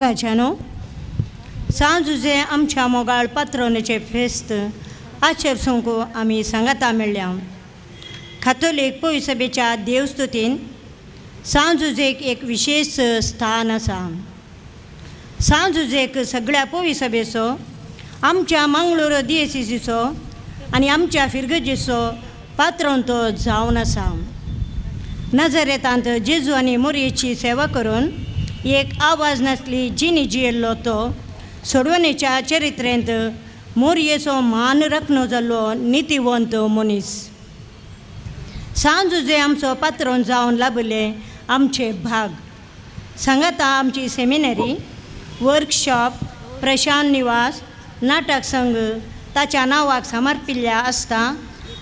भाच्यानो, सांजुजे आमच्या मोगाळ पात्रोनेचे फेस्त आचेर संकू आमी सांगाता मेळ्ळ्या. खातोलीक पयसभेच्या देवस्तुतीन सांजुजेक एक विशेश स्थान आसा. सांजुजेक सगळ्या पयसभेचो, आमच्या मंगळूर दियेसीचो आनी आमच्या फिरगजेचो पात्रोन तो जावन आसा. नजरेतांत जेजू आनी मोरयेची सेवा करून एक आवाज नासली जिणी जियेल्लो तो सोडवणेच्या चरित्रेंत मोरयेचो मान राखणो जाल्लो नितीवंत मनीस. सांजुजे आमचो पात्रोन जावन लाभिल्ले आमचे भाग सांगाता आमची सेमिनरी, वर्कशॉप, प्रशांत निवास, नाटक संघ ताच्या नांवाक समर्पिल्ल्या आसता.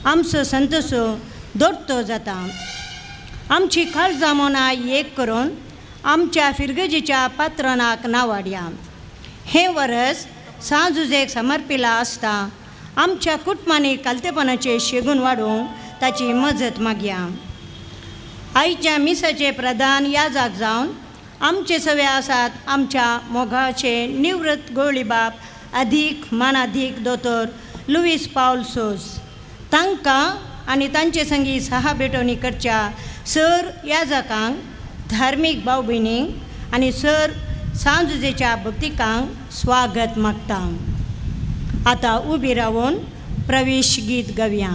आमचो संतोसो दोडतो जाता. आमची काळजां मनां एक करून आमच्या फिरगजीच्या पात्रणाक नावाडया. हें वरस सांजुजेक समर्पिला आसता. आमच्या कुटुंबांनी कालतेपणाचे शेगून वाडोवंक ताची मजत मागया. आयच्या मिसाचे प्रधान याजाक जावन आमचे सवे आसात आमच्या मोगाचे निवृत्त गोळीबाब अधीक मानाधीक दोतोर लुवीस पावल सोज. तांकां आनी तांचे संगी सहा भेटवणी करच्या सर याजकांक, धार्मीक भाव भयणींक आनी सर सांजुजेच्या भक्तिकांक स्वागत मागता. आतां उबी रावन प्रवेश गीत गावया.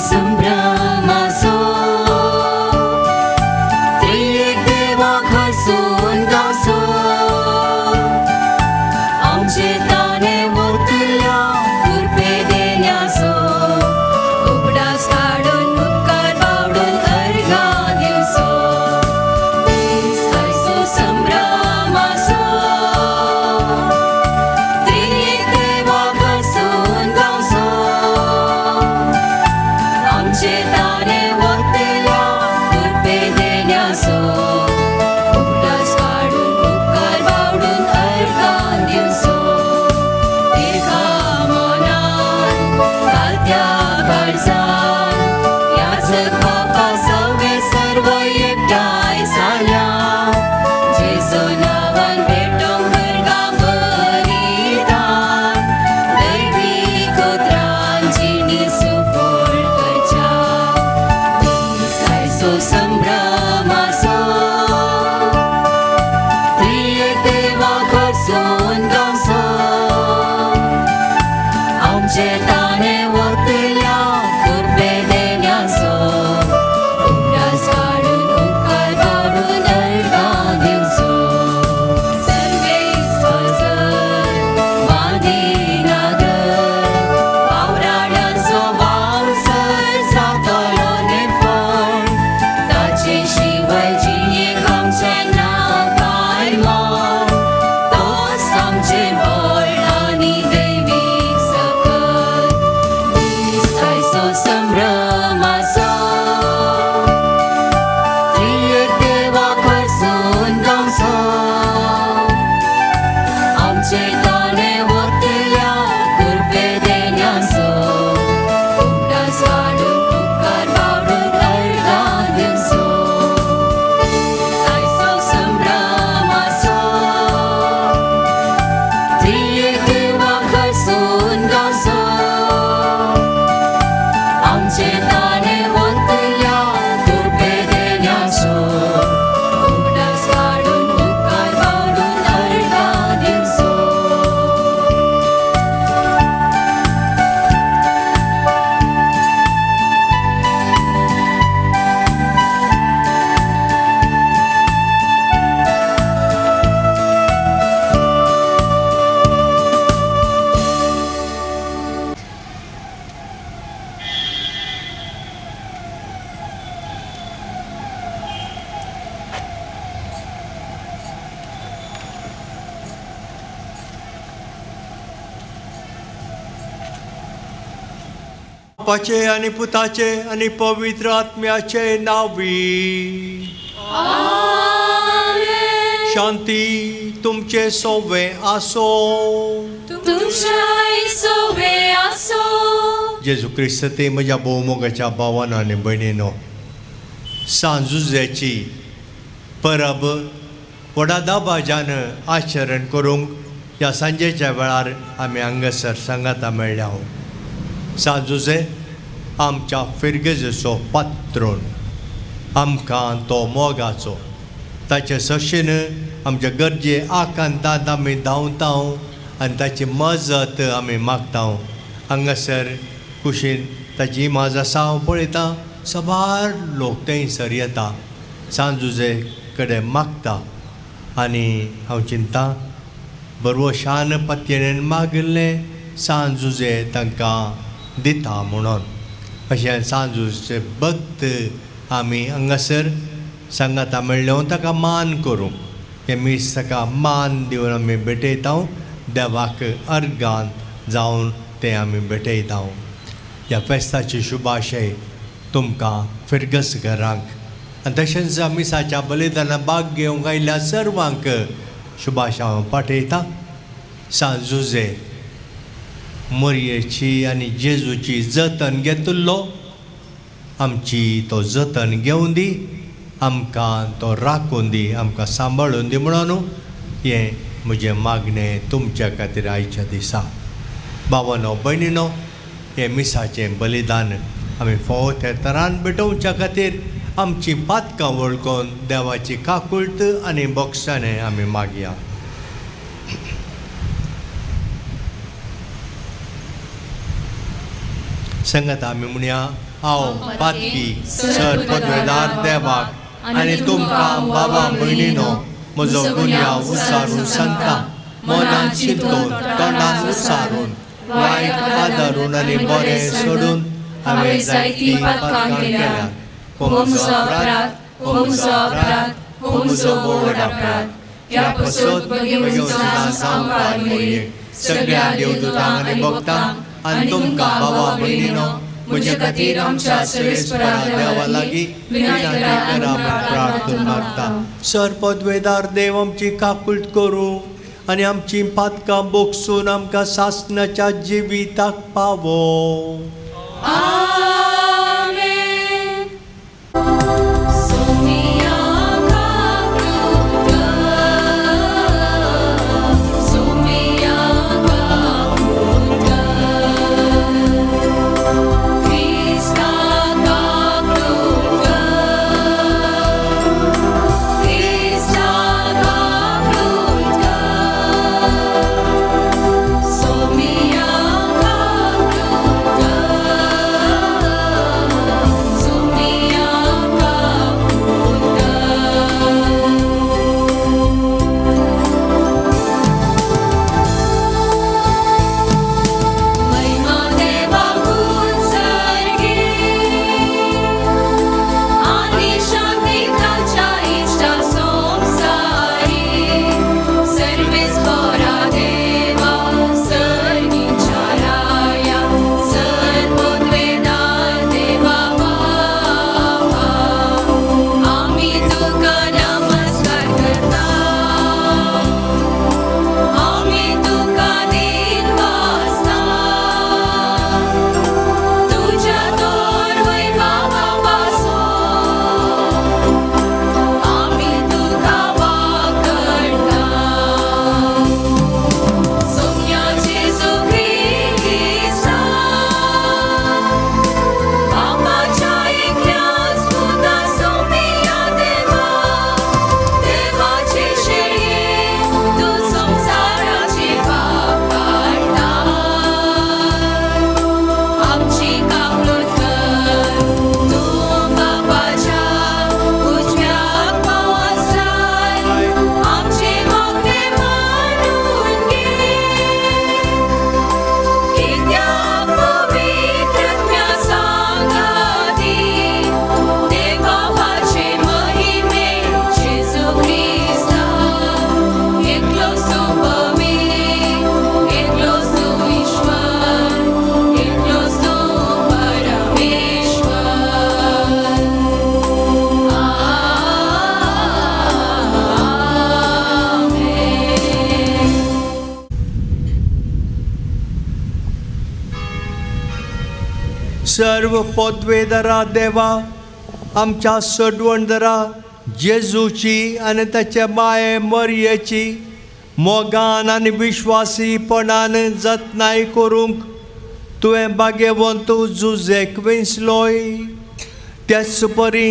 संभ्रमासो त्रिएक देवा खसून गावसो, आमचे ताणे वतल्या कृपे देण्यासो, उगडास काडून उपकार बावडून अर्घां दिवसो. दिसायचो संभ्रमासो त्रिएक देवा खसून गावसो, आमचे ताणे वतल्या कृपे देण्यासो, उगडास काडून उपकार बावडून अर्घां दिवसो. एका मनान घालत्या काळजान याजक बापा सवे सर्व एकठांय जाल्या, जेजू नांवान भेटोवंक अर्घां बलिदान, दैवीक उतरान जिणी सुफळ करच्या. दिसायचो संभ्रमासो त्रिएक देवा खसून गावसो, आमचे ताणे वतल्या कृपे देण्यासो, उगडास काडून उपकार बावडून अर्घां दिवचो. सर्वेस्पर वांदिनागर वावराड्यांचो वावर सर जातलो निर्फळ, ताचे शिवाय जियेक आमचें ना कांय मोल, तोच आमचें बळ आनी दैवीक सकत. दिसायचो संभ्रमासो त्रिएक देवा खसून गावचो, आमचे ताणे वतल्या कृपे देण्यासो, उगडास काडून उपकार बावडून अर्घां दिवचो. दिसायचो संभ्रमासो त्रिएक देवा खसून गावचो, आमचे ताणे वतल्या कृपे देण्यासो, उगडास काडून उपकार बावडून अर्घां दिवचो. बापाचे आनी पुताचे आनी पवित्र आत्म्याचे नावी. शांती तुमचे सोवे आसो. तुमच्याय सोवे आसो. जेजू क्रिस्त ते म्हज्या भोवमोगाच्या भावान आनी भयणीनो, सांजुज्याची परब व्हडा दबाज्यान आचरण करूंक ह्या सांजेच्या वेळार आमी हांगासर सांगाता मेळ्ळ्या. सांत जुजे आमच्या फिरगेजेचो पात्रोन, आमकां तो मोगाचो, ताचे सशीन आमच्या गरजे आकांतांत आमी धांवता आनी ताची मजत आमी मागता. हांगासर कुशीन ताची इमाज आसा, हांव पळयतां सबार लोक थंयसर येता, सांत जुजे कडेन मागता आनी हांव चिंता बरवो शान पत्येन मागिल्लें सांत जुजे तांकां दिता म्हणून. अशें सांत जुजेचे भक्त आमी हांगासर सांगाता मेळ्ळें ताका मान करूं, हें मीस ताका मान दिवन आमी भेटयता, देवाक अर्गान जावन तें आमी भेटयता. ह्या फेस्ताची शुभाशय तुमकां फिरगस घरांक आनी तशेंच मिसाच्या बलिदाना भाग घेवंक आयिल्ल्या सर्वांक शुभाशय हांव पाठयतां. सांत जुजे मोरयेची आनी जेजूची जतन घेतिल्लो, आमची तो जतन घेवन दी, आमकां तो राखून दी, आमकां सांबाळून दी म्हणून हें म्हजें मागणें तुमच्या खातीर आयच्या दिसा. बाबानो भयणीनो, हें मिसाचें बलिदान आमी फावो त्या तरान भेटोवच्या खातीर आमची पातकां वळखून देवाची काकुळट आनी बोगसाणें आमी मागया. संगत आमी म्हणया, हांव पातकी सर पदवेदार देवाक आनी तुमकां बाबा भयणीनो म्हजो गुन्यांव उचारून सांगता, मनान चिंतून तोंडान उचारून वायट आदारून आनी बरें सोडून हांवें जायतीं पातकां केल्यात. हो म्हजो अपराध, हो म्हजो अपराध, हो म्हजो व्हड अपराध. ह्या पासत भगेवन सामकार मोरयेक सगळ्या देवदूतांक आनी भक्तांक आनी तुमकां बाबा भयणीनो म्हजे खातीर आमच्या सर्वेस्परा देवा लागीं विनंती करा म्हूण प्रार्थना मागता. सर पदवेदार देव आमची काकुळट करूं आनी आमची पातकां बोगसून आमकां सासणाच्या जिविताक पावो. आमेन. सोमिया काकूट कर, सोमिया काकूट कर, क्रिस्ता काकूट कर, क्रिस्ता काकूट कर, सोमिया काकूट कर, सोमिया काकूट कर. महिमा देवाकूच सर्गी आनी शांती ताच्या इश्टा संवसारी. सर्वेस्परा देवा सर्गीच्या राया सर्वोद्वेदार देवा बापा, आमी तुका नमस्कार करता, आमी तुका दिनवासता, तुज्या तोर वैभवा पासून आमी तुका वाकडता. सोम्या जेजू क्रिस्ता बापाच्या एकल्याच पुता सोम्या देवा, देवाचे शेळये तूं संवसाराचे पाप काडटा, आमची काकूट कर. तूं बापाच्या उजव्याक बसलाय, आमचें मागणें मानून घे. कित्याक पवित्र आत्म्या सांगाती देव बापाचे महिमे जेजू क्रिस्ता, एकलोच तूं पवित्र, एकलोच तूं ईश्वर, एकलोच तूं परमेश्वर. आमेन. सर्व पदवेदारा देवा, आमच्या सडवणदारा जेजूची आनी ताच्या माये मरयेची मोगान आनी विश्वासीपणान जतनाय करूंक तुवें भाग्यवंत जुजेक वेंचलोय. त्याच परी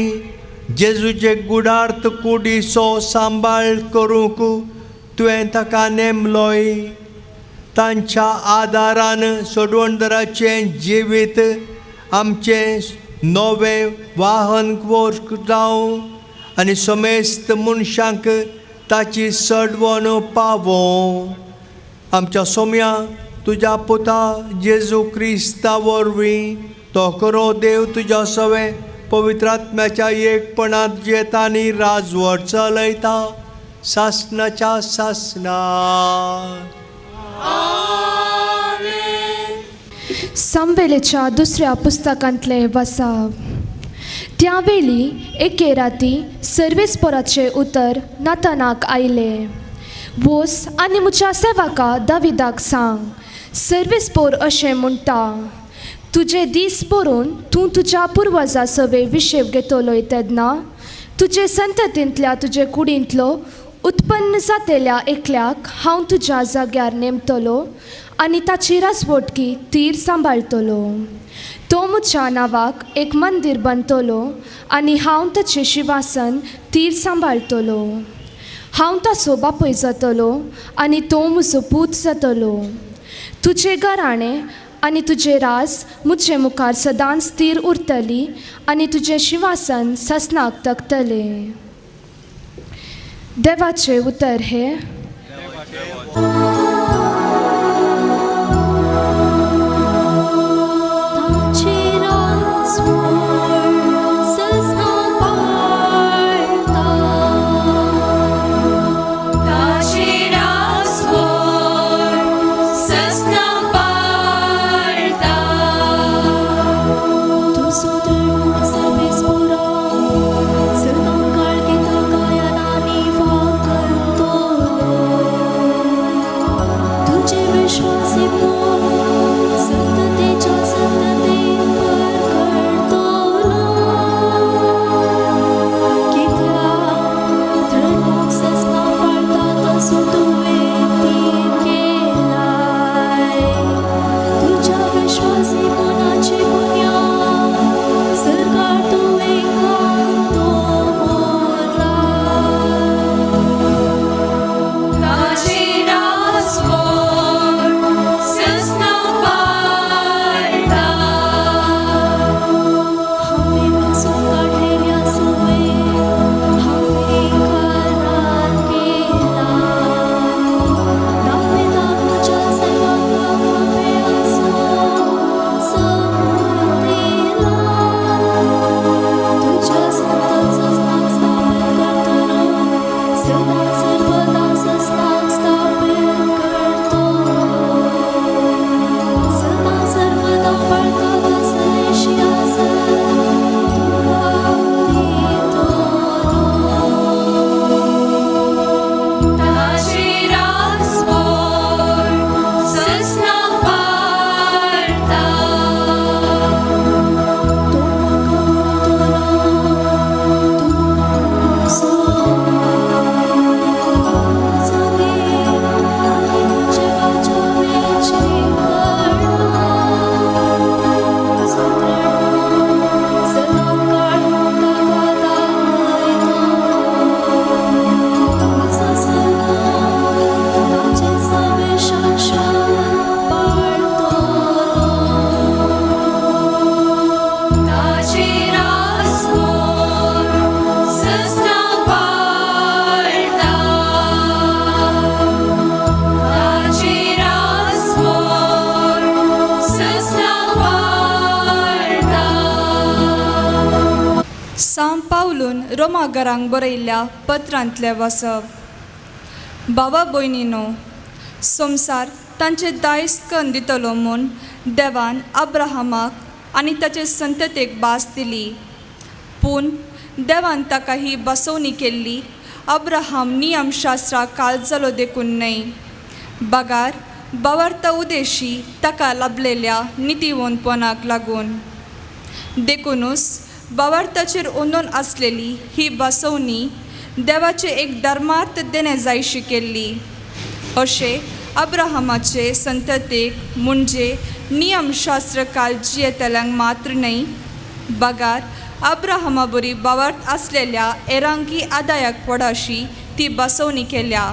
जेजूचे गुडार्थ कुडीचो सांबाळ करूंक तुवें ताका नेमलोय. तांच्या आदारान सोडवणदाराचें जिवीत आमचें नवें वाहन वर्क जावं आनी समेस्त मनशांक ताची सडवण पावों. आमच्या सोम्या तुज्या पुता जेजू क्रिस्ता वरवीं तो खरो देव तुज्या सवें पवित्र आत्म्याच्या एकपणांत जेता आनी राजवट चलयता सासनाच्या सासना. सामवेलेच्या दुसऱ्या पुस्तकांतलें वसाव. त्या वेळी एके राती सर्वेस्पोराचें उतर नातानाक आयलें, वोस आनी म्हज्या सेवका दाविदाक सांग, सर्वेस्पोर अशें म्हणटा, तुजे दीस बरोवन तूं तुज्या पुर्वजा सवे विशेव घेतलोय तेन्ना तुजे संततींतल्या तुजे कुडींतलो उत्पन्न जातेल्या एकल्याक हांव तुज्या जाग्यार नेमतलो आनी ताची राजवटकी तीर सांबाळटलो. तो म्हज्या नांवाक एक मंदीर बांदतलो आनी हांव ताचें शिवासन तीर सांबाळटलो. हांव ताचो बापूय जातलो आनी तो म्हजो पूत जातलो. तुजें घराणें आनी तुजें राज म्हजे मुखार सदांच तीर उरतली आनी तुजें शिवासन ससनाक तकतलें. देवाचें उतर हें. रोमागरांक बरयल्ल्या पत्रांतलें वाचप. बाबा भयणीनो, संवसार तांचे दायज कन्न दितलो म्हूण देवान अब्राहमाक आनी ताचे संततेक भास दिली. पूण देवान ताका ही बसवणी केल्ली अब्राहम नियमशास्त्रा काल जालो देखून न्हय, बगार बावार्थ उदेशी ताका लाभलेल्या नितीवंतपणाक लागून. देखुनूच भावार्थाचेर अंदून आसलेली ही बसवणी देवाचे एक धर्मार्थ देणें जायशी केल्ली. अशें अब्राहमाचे संततेक म्हणजे नियमशास्त्र काल जियेतल्यांक मात्र न्हय बगार अब्राहमा बरी भावार्थ आसलेल्या एरांकी आदायाक पडाशी ती बसवणी केल्या.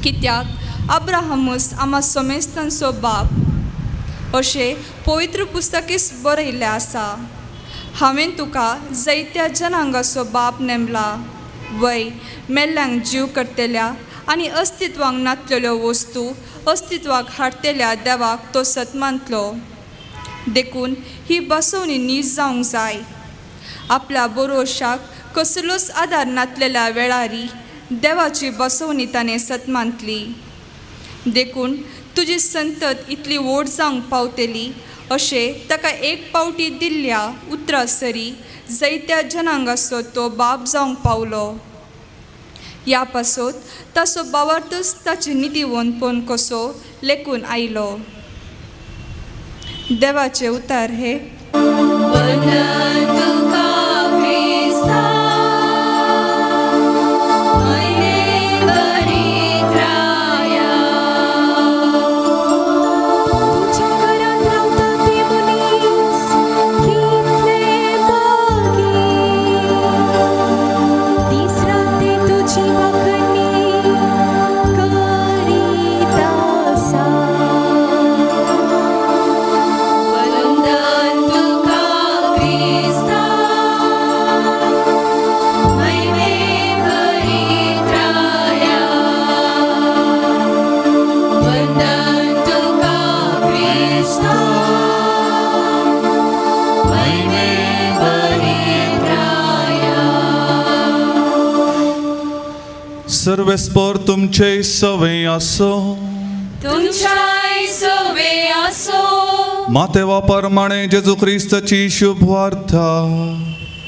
कित्याक अब्राहमूच आमा समेस्तांचो बाप अशें पवित्र पुस्तकीच बरयल्लें आसा. हांवें तुका जायत्या जनांगाचो बाप नेमला, वय मेल्ल्यांक जीव करतल्या आनी अस्तित्वाक नातलेल्यो वस्तू अस्तित्वाक हाडटेल्या देवाक तो सतमानतलो. देखून ही बसवणी नीज जावंक जाय. आपल्या बरोशाक कसलोच आदार नातलेल्या वेळारी देवाची बसवणी ताणें सतमानतली. देखून तुजी संतत इतली व्हड जावंक पावतली अशें ताका एक पावटी दिल्ल्या उतरा सरी जायत्या जनांगाचो तो बाप जावंक पावलो. ह्या पासत ताचो भावार्थूच ताची नितीवंतपण कसो लेखून आयलो. देवाचे उतार हे. वंदन तुका क्रिस्ता, महिमे परित्राया. तुज्या घरांत रावता ते मनीस कितले भागी, दीस रात ते तुजी वाखणी करीत आसा. वंदन तुका क्रिस्ता, महिमे परित्राया. वंदन तुका क्रिस्ता, महिमे परित्राया. सर्वेस्पर तुमचे सवे आसो. तुमच्याय सवे आसो. मातेवा परमाणे जेजू क्रिस्ताची शुभ वार्ता.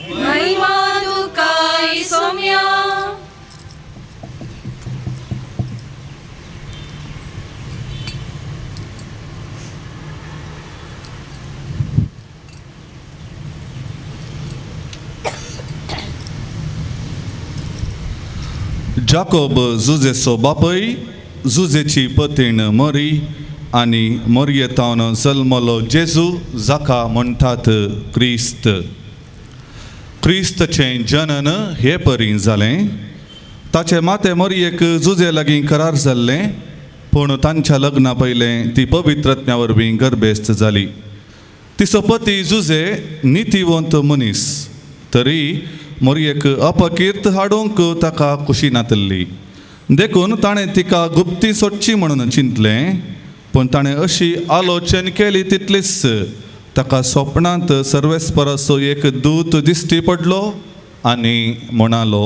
महिमा तुकाय सोम्या. जाकोब जुजेचो बापय, जुजेची पतीण मरी आनी मोरयेतावन जल्मलो जेजू जाका म्हणटात क्रिस्त. क्रिस्तचें जनन हे परी जालें. ताचें माते मोरयेक जुजे लागीं करार जाल्लें, पूण तांच्या लग्ना पयलें ती पवित्रज्ञा वरवीं गर्भेस्त जाली. तिचो पती जुजे नितीवंत मनीस, तरी मोरयेक अपकीर्त हाडूंक ताका खुशी नातल्ली. देखून ताणें तिका गुप्ती सोडची म्हणून चिंतलें, पूण ताणें अशी आलोचन केली तितलीच ताका स्वप्नांत सर्वेस्पराचो एक दूत दिश्टी पडलो आनी म्हणालो,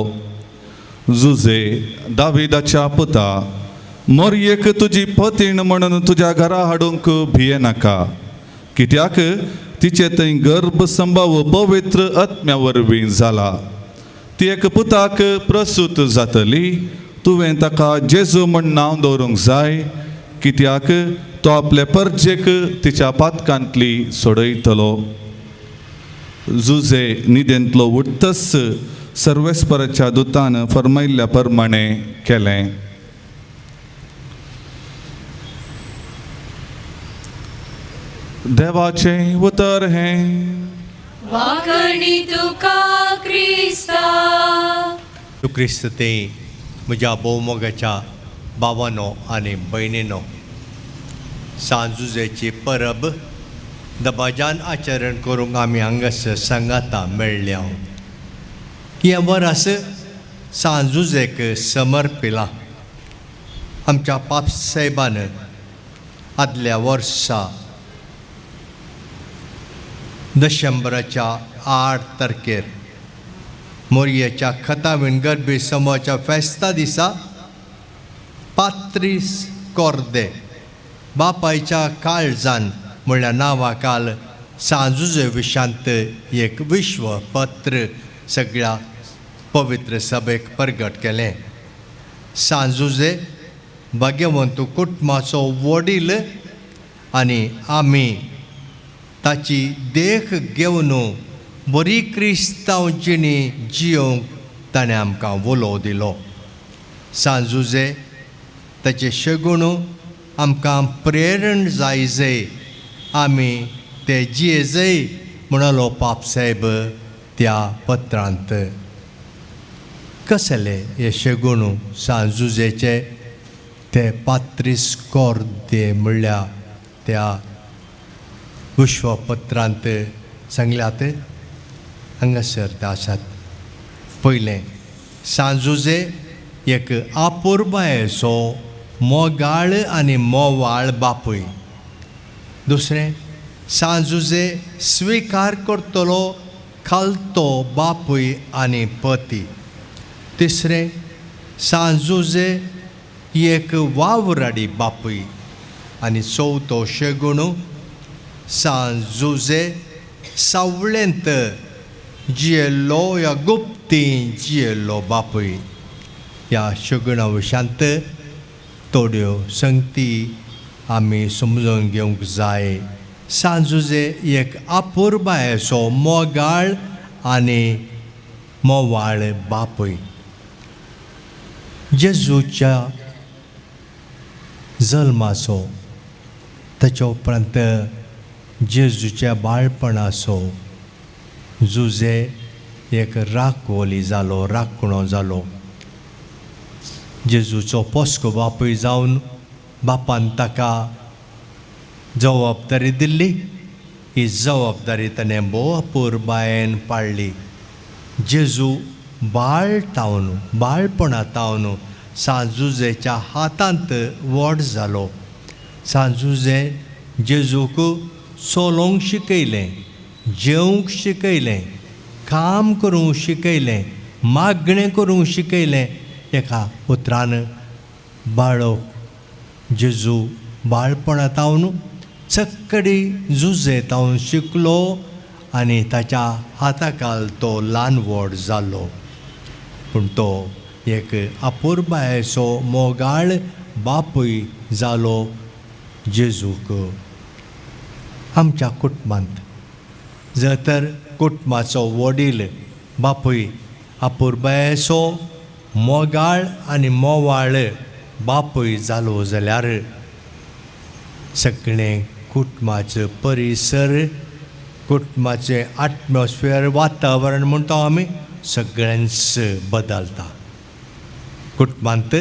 जुजे दाविदाच्या पुता, मोरयेक तुजी पतीण म्हणून तुज्या घरा हाडूंक भियेनाका, कित्याक तिचे थंय गर्भ संभाव पवित्र आत्म्या वरवीं जाला. ती एक पुताक प्रसूत जातली, तुवें ताका जेजू म्हण नांव दवरूंक जाय, कित्याक तो आपले परजेक तिच्या पातकांतली सोडयतलो. जुजे निदेंतलो उठतच सर्वेस्पराच्या दुतान फर्मायल्ल्या प्रमाणे केलें. देवाचें उतर हें. वाखणी तुका क्रिस्ता. तूं क्रिस्त ते म्हज्या भोवमोगाच्या बाबानो आनी भयणीनो, सांजुजेची परब दबाज्यान आचरण करूंक आमी हांगासर सांगाता मेळ्ळ्या. हें वरस सांजुजेक समर्पिलां. आमच्या पापसाहेबान आदल्या वर्सा डिसेंबराच्या 8 तारखेर मोरयेच्या खतावीण गरबी समूहाच्या फेस्ता दिसा पात्रीस कोर्दे बापायच्या काळजान म्हणल्यार नांवा काल सांजुजे विशांत एक विश्वपत्र सगळ्या पवित्र सभेक प्रगट केलें. सांजुजे भाग्यवंत कुटुंबाचो वडील आनी आमी ताची देख घेवन बरी क्रिस्तांव जिणी जियोंक ताणें आमकां उलो दिलो. सांजुजे ताचे शगुण आमकां प्रेरण जाय जय आमी ते जिये जय म्हणालो पापसाहेब त्या पत्रांत. कसले हे शगुण सांजुजेचे ते पात्रीस कोर्दे म्हणल्या त्या विश्वपत्रांत सांगल्यात. हांगासर ते आसात. पयलें, सांजुजे एक आपुरबायेचो मोगाळ आनी मोवाळ बापूय. दुसरें, सांजुजे स्विकार करतलो खालतो बापूय आनी पती. तिसरें, सांजुजे एक वावराडी बापूय. आनी चवथो शेगुण, सांजुजे सावळेंत जियेल्लो या गुप्ती जियेल्लो बापूय. ह्या शगुणा विशांत थोड्यो संगती आमी समजून घेवंक जाय. सांजुजे एक आपुरबायेचो मोगाळ आनी मोवाळ बापूय. जेजूच्या जल्माचो ताच्या उपरांत जेजूच्या बाळपणाचो जुजे एक राखवली जालो, राखणो जालो. जेजूचो पोस्को बापूय जावन बापान ताका जबाबदारी दिल्ली. ही जबाबदारी ताणें भोव अपुरबायेन पाळ्ळी. जेजू बाळ तावन बाळपणा तावन सांजुजेच्या हातांत व्हड जालो. सांजुजे जेजूक चलोवंक शिकयलें, जेवंक शिकयलें, काम करूंक शिकयलें, मागणें करूंक शिकयलें. एका उतरान बाळो जेजू बाळपणा तावन चक्कडी जुजे तावन शिकलो आनी ताच्या हाताखाल तो ल्हान व्हड जालो. पूण तो एक अपुरबायेचो मोगाळ बापूय जालो जेजूक. आमच्या कुटुंबांत जर तर कुटुंबाचो वडील बापूय अपुरबायेचो मोगाळ आनी मोवाळ बापूय जालो जाल्यार सगळें कुटुंबाचो परिसर, कुटुंबाचें एटमॉस्फियर, वातावरण म्हणटा आमी, सगळ्यांच बदलता. कुटुंबांत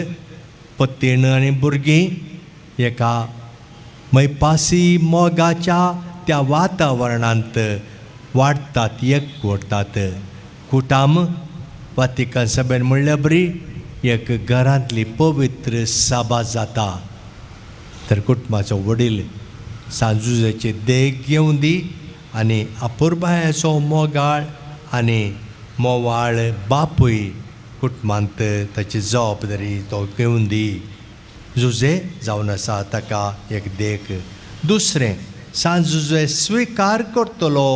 पत्तीण आनी भुरगीं एका मैपासी मोगाच्या त्या वातावरणांत वाडटात, एकवटतात. कुटाम वातिकन सभेन म्हणल्या बरी एक घरांतली पवित्र सभा जाता. तर कुटुंबाचो वडील सांजुजेची देख घेवन दी आनी अपुरबायेचो मोगाळ आनी मोवाळ बापूय कुटुंबांत ताची जबाबदारी तो घेवन दी. जुजे जावन आसा ताका एक देख. दुसरें, सांजुजे स्विकार करतलो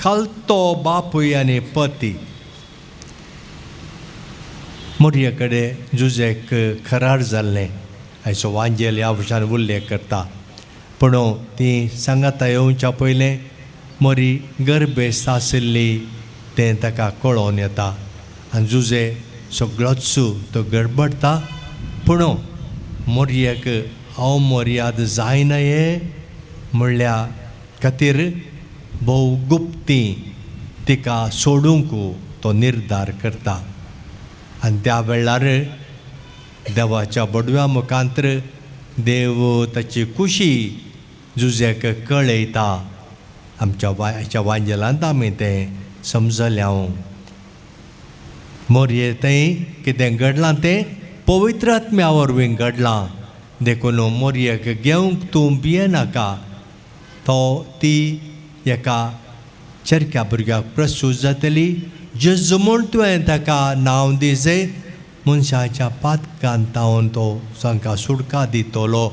खालतो बापूय आनी पती. मोरये कडेन जुजेक खरार जाल्लें आयचो वांजेल ह्या विशयान उल्लेख करता. पूण ती सांगाता येवच्या पयलें मोरी गर्भेस्त आशिल्ली तें ताका कळोवन येता आनी जुजे सगळोच तो गडबडटा. पूण मोरयेक हांव मोरयाद जायना हे म्हणल्या खातीर भोव गुप्ती तिका सोडूंक तो निर्धार करता. आनी त्या वेळार देवाच्या बडव्या मुखांतर देव ताची खुशी जुजेक कळयता. आमच्या आयच्या वांजेलांत आमी तें समजलें. हांव मोरये थंय कितें घडलां तें पवित्र आत्म्या वरवीं घडलां, देखून मोरयेक घेवंक तूं भियेनाका. तो ती एका चरक्या भुरग्याक प्रसूत जातली, जेजू म्हूण तुवें ताका नांव दिजय, मनशाच्या पातकान तावन तो तांकां सुटका दितलो.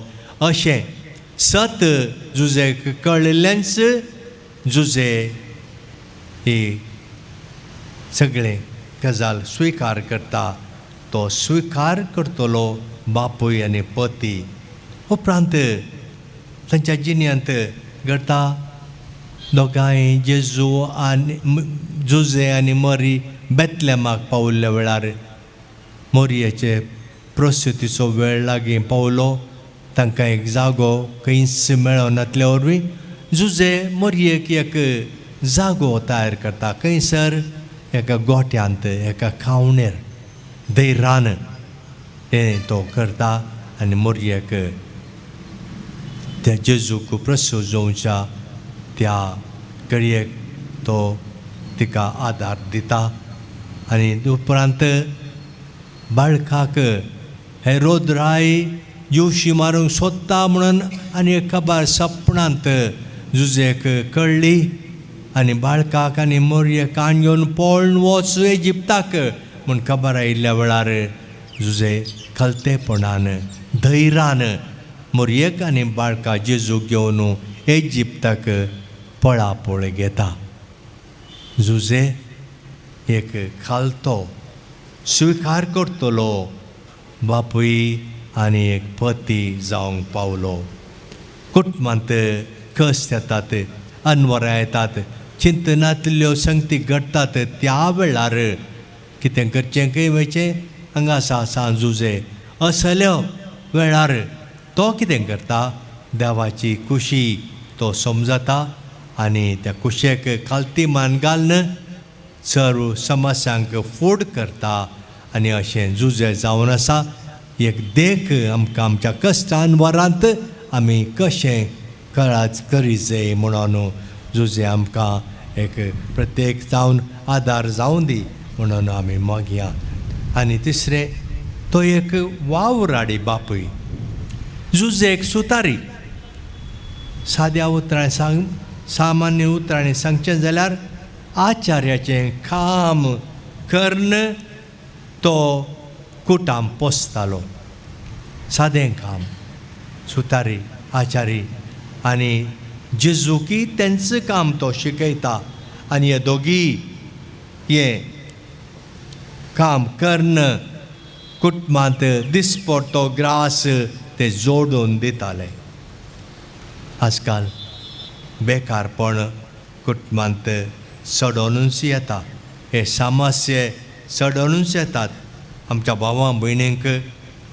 अशें सत जुजेक कळिल्लेंच जुजे ही सगळें गजाल स्विकार करता. तो स्विकार करतलो बापूय आनी पती. उपरांत तांच्या जिन्यांत घडटा दोगांय जेजू आनी जुजे आनी मरी बेतलेमाक पावल्ल्या वेळार मोरयेचे प्रस्तुतीचो वेळ लागीं पावलो. तांकां एक जागो खंयच मेळनातल्या वरवीं जुजे मोरयेक एक जागो तयार करता. खंयसर एका गोट्यांत, एका खावणेर दैरान हें तो करता आनी मोरयेक त्या जेजूक प्रस्तूत जावच्या त्या घडयेक तो तिका आदार दिता. आनी उपरांत बाळकाक हेरोद राय जीवशी मारूंक सोदता म्हणून आनी एक खबर सपनांत जुजेक कळ्ळी आनी बाळकाक आनी मोरयेक कान घेवन पळोवन वच इजिप्ताक म्हूण खबर आयिल्ल्या वेळार जुजे खलतेपणान धैरान मोरयेक आनी बाळका जेजूक घेवन इजिप्ताक पळापळ घेता. जुजे एक खालतो स्विकार करतलो बापूय आनी एक पती जावंक पावलो. कुटुंबांत कश्ट येतात, अनवरां येतात, चिंतनांतल्यो संगती घडटात. त्या वेळार कितें करचें खंय वयचें हांगा आसा सांजुजे जुजे असल्या वेळार तो कितें करता, देवाची खुशी तो समजता आनी त्या कुशेक खालती मान घालून सर्व समस्यांक फूड करता. आनी अशें जुजे जावन आसा एक देख आमकां आमच्या कश्टान वरांत आमी कशें कळाच करी जाय म्हणून जुजे आमकां एक प्रत्येक जावन आदार जावं दी म्हणून आमी मागया. आनी तिसरें, तो एक वावराडी बापूय. जुजे एक सुतारी. साद्या उतरांनी सांग, सामान्य उतरांनी सांगचें जाल्यार आचार्याचें काम कर्ण तो कुटाम पोसतालो. सादें काम, सुतारी आचारी. आनी जेजुकी तेंच काम तो शिकयता आनी हे दोगी हें काम कर्ण कुटुंबांत दिसपडटो ग्रास ते जोडून दिताले. आजकाल बेकारपण कुटुंबांत चडोनूच येता, हे समस्ये चडोनूच येतात. आमच्या भावां भयणींक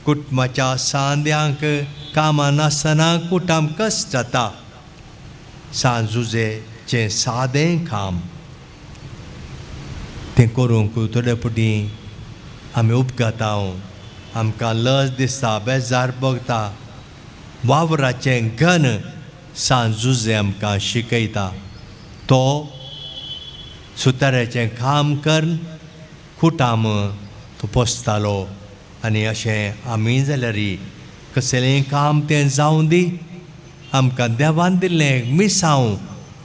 कुटुंबाच्या सांद्यांक कामां नासतना कुटाम कश्ट जाता. सांजुजेचें सादें काम तें करूंक थोडे फावटी आमी उपघाता, आमकां लज दिसता, बेजार भोगता. वावराचें घन सांजुजे आमकां शिकयता. तो सुताऱ्याचें काम करून कुटाम तो पोसतालो. आनी अशें आमी जाल्यार कसलेंय काम तें जावं दी, आमकां देवान दिल्लें मिसांव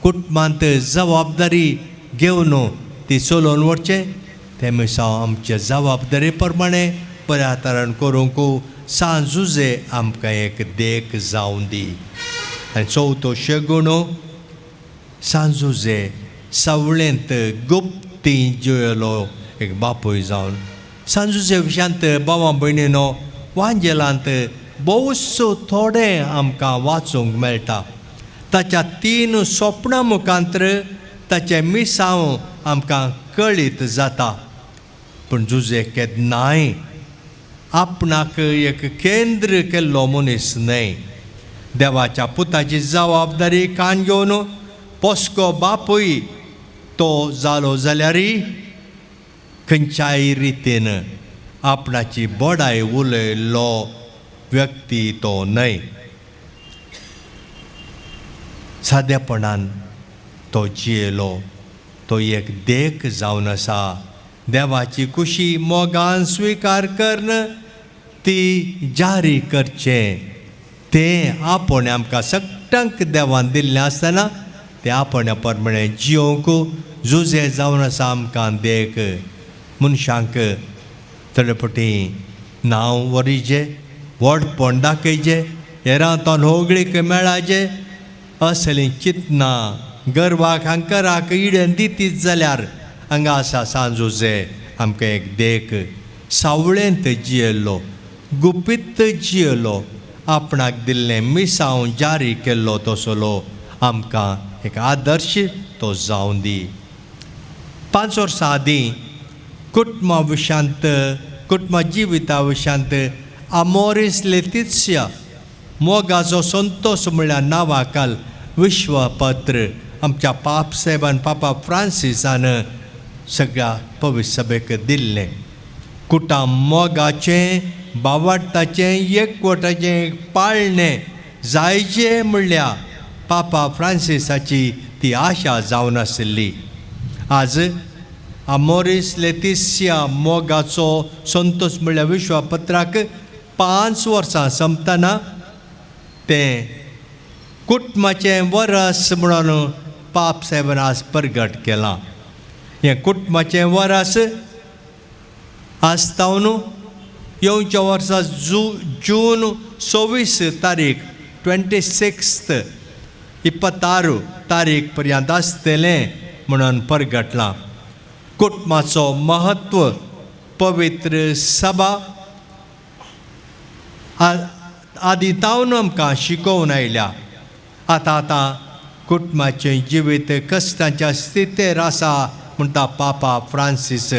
कुटुंबांत जबाबदारी घेवन ती चलोवन व्हरचें तें मिसांव आमचे जबाबदारी प्रमाणें बऱ्या तरान करूंक सांजुजे आमकां एक देख जावं दी. आनी चवथो शेगुणो, सांजुजे सावळेंत गुप्ती जियेलो एक बापूय जावन. सांजुजे विशयांत भावा भयणीनो वांजेलांत भोवसो थोडें आमकां वाचूंक मेळटा. ताच्या 3 सोपणां मुखांतर ताचें मिसांव आमकां कळीत जाता. पूण जुजे केन्नाय आपणाक एक केंद्र केल्लो मनीस न्हय. देवाच्या पुताची जबाबदारी कान घेवन पोसको बापूय तो जालो जाल्यारय खंयच्याय रितीन आपणाची बडाय उलयल्लो व्यक्ती तो न्हय. सादेपणान तो जियेलो. तो एक देख जावन आसा. देवाची खुशी मोगान स्विकार करून ती जारी करचें तें आपूण आमकां सगळ्यांक देवान दिल्लें आसतना तें आपण प्रमाणें जियोवंक जुजे जावन आसा आमकां देख. मनशांक थोडे फावटी नांव वरीचें, व्हडपण दाखयचें, हेरां तोंड होगळीक मेळाचें असलीं चिंतनां गर्वाक हंकराक इडेन दितीत जाल्यार हांगा आसा सांजुजे आमकां एक देख. सावळेंत जियेल्लो, गुपीत जियेलो, आपणाक दिल्लें मिसांव जारी केल्लो तसलो आमकां एक आदर्श तो जावन दी. 5 वर्सां आदीं कुटुंबा विशांत, कुटुंबा जिविता विशांत आमोरीस लेतित्सिया मोगाचो संतोष म्हळ्यार नांवाखाल विश्वपत्र आमच्या पाप साहेबान पापा फ्रांसिसान सगळ्या पवित्र सभेक दिल्लें. कुटां मोगाचें, बावाडटाचें, एकवटाचें पाळणें जायचें म्हणल्यार पापा फ्रांसिसाची ती आशा जावन आशिल्ली. आज आमोरीस लेतिसिया मोगाचो संतोष म्हणल्यार विश्वपत्राक 5 वर्सां सोंपतना तें कुटुंबाचें वरस म्हणून पाप साहेबान आज परगट केलां. हें कुटुंबाचें वरस आज तावन येवच्या वर्सा जून 26 तारीख 26 26 तारीख पर्यंत आसतलें म्हणून परगटलां. कुटुंबाचो महत्व पवित्र सभा आदी तावन आमकां शिकोवन आयल्या. आतां आतां कुटुंबाचें जिवीत कश्टांच्या स्थितेर आसा म्हणटा पापा फ्रांसीस.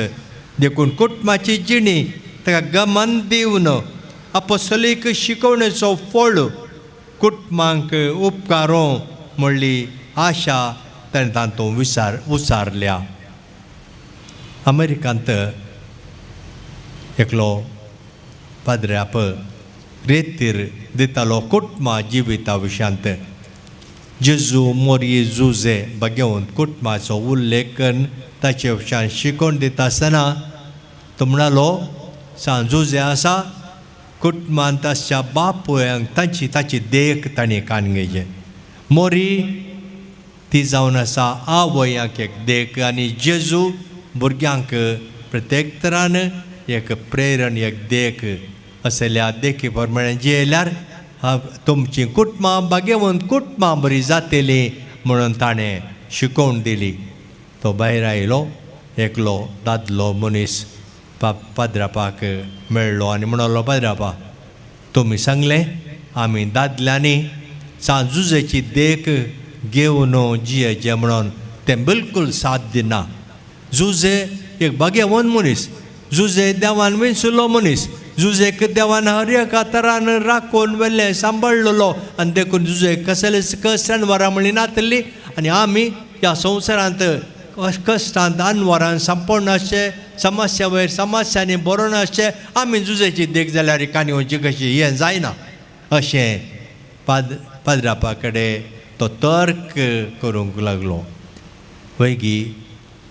देखून कुटुंबाची जिणी ताका गमन दिवन अपोस्तलीक शिकोवणेचो फळ कुटुंबांक उपकारो म्हणली आशा ताणें तातूंत उचारल्या. अमेरिकांत एकलो पाद्र्याप रेतीर दितालो कुटुंबा जिविता विशांत. जेजू मोरये जुजे बगेवन कुटुंबाचो उल्लेख करून ताचे विशान शिकोवन दिता आसतना तो म्हणालो, सांग जुजे आसा कुटुंबांत आसच्या बापूयांक तांची ताची देख तांणी कान घेवचें. मोरी ती जावन आसा आवयांक एक देख आनी जेजू भुरग्यांक प्रत्येक तरान एक प्रेरण एक देख. असल्या देखी प्रमाणे जियेल्यार तुमची कुटुंबां बागेवन कुटुंबां बरी जातली म्हणून ताणें शिकोवन दिली. तो भायर आयलो, एकलो दादलो मनीस पाद्रापाक मेळ्ळो आनी म्हणलो, पाद्रापा तुमी सांगलें आमी दादल्यांनी सांजुजेची देख घेवन जियेचें म्हणून, तें बिलकूल साथ दिना. जुजे एक बागेवन मनीस, जुजे देवान विंचुल्लो मनीस, जुजेक देवान हर एका तरान राखून व्हेलें सांबाळ्ळलो आनी देखून जुजेक कसलेच कश्ट अनवरां म्हणली नातली आनी आमी ह्या संवसारांत कश्टांत अनवरान सांपडून आसचे, समस्या वयर समस्यांनी बरोवन आसचे, आमी जुजेची देख जाल्यार काणी वचची कशी हें जायना अशें पाद्रापा कडेन तो तर्क करूंक लागलो. वैगी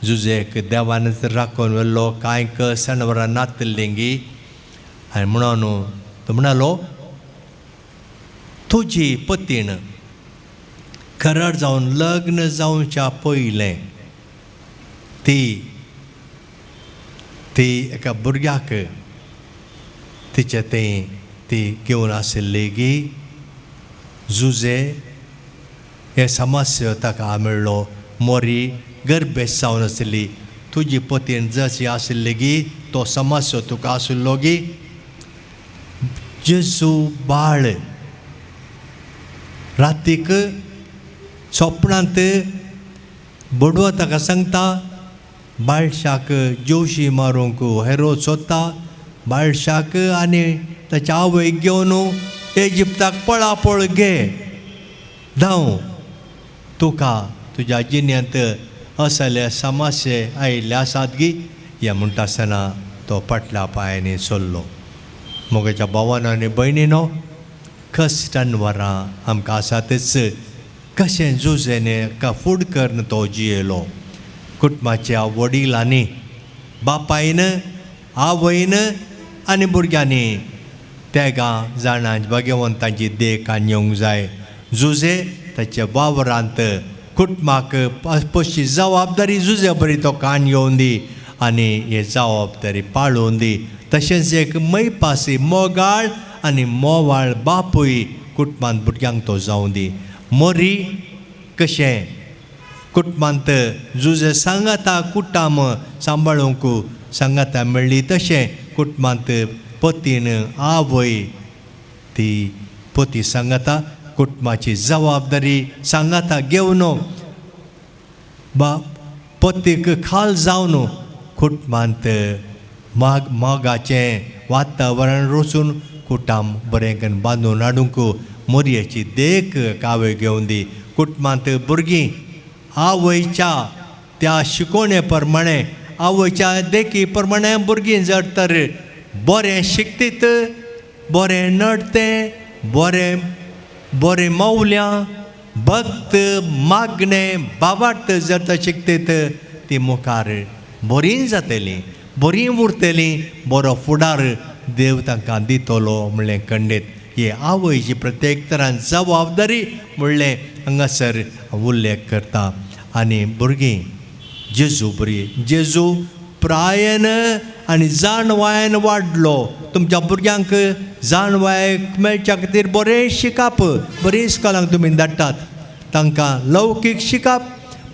जुजेक देवानच राखून व्हेल्लो, कांय कश्ट अनवरां नातलीं गी. आनी म्हणून तो म्हणालो, तुजी पतीण करार जावन लग्न जावच्या पयलें ती ती एका भुरग्याक तिचें तें ती घेवन आशिल्ली गी. जुजे हे समस्या ताका मेळ्ळो, मोरी गर्भेस्त जावन आशिल्ली. तुजी पतीण जशी आशिल्ली गी तो समस्या तुका आशिल्लो गी. जेजू बाळ रातीक सोपणांत बडवा ताका सांगता, बाळशाक जोशी मारूंक हेरो सोदता, बाळशाक आनी ताच्या आवयक घेवन इजिप्ताक पळापळ घे, धांव, तुका तुज्या जिन्यांत असले समस्ये आयिल्ले आसात गी. हें म्हणटा आसतना तो फाटल्या पांयांनी सोल्लो. मोगाच्या भावान आनी भयणीनो, कश्ट अनवरां आमकां आसातच. कशें जुजेने का फूड करून तो जियेलो. कुटुंबाच्या वडिलांनी, बापायन, आवयन आनी भुरग्यांनी तेगां जाणां भाग्यवंतांची देख आनी येवंक जाय. जुजे ताच्या वावरांत कुटुंबाक पशी जबाबदारी जुजे बरी तो कान येवन दी आनी हे जबाबदारी पाळोवन दी. तशेंच एक मैपासी मोगाळ आनी मोवाळ बापूय कुटुंबांत भुरग्यांक तो जावं दी. मोरी कशें कुटुंबांत जुजे सांगाता कुटाम सांबाळूंक सांगाता मेळ्ळी, तशें कुटुंबांत पतीन आवय ती पती सांगाता कुटुंबाची जबाबदारी सांगाता घेवन बा पतीक खाल जावन कुटुंबांत मोगाचें वातावरण रोसून कुटाम बरें करून बांदून हाडूंक मोरयेची देख कावय घेवन दी. कुटुंबांत भुरगीं आवयच्या त्या शिकोवणे प्रमाणे, आवयच्या देखी प्रमाणे भुरगीं जर तर बरें शिकतीत, बरें नडतें, बरें बरें मौल्यां, भक्त, मागणें, बाबार्थ जर तर शिकतीत ती मुखार बरीं जातलीं, बरीं उरतलीं, बरो फुडार देव तांकां दितलो म्हणलें खंडीत. ही आवयची प्रत्येक तरान जबाबदारी म्हणलें हांगासर उल्लेख करता. आनी भुरगीं जेजू बरी, जेजू प्रायन आनी जाणवायन वाडलो. तुमच्या भुरग्यांक जाणवाय मेळच्या खातीर बरें शिकप, बरीं इस्कोलांक तुमी धाडटात, तांकां लौकीक शिकप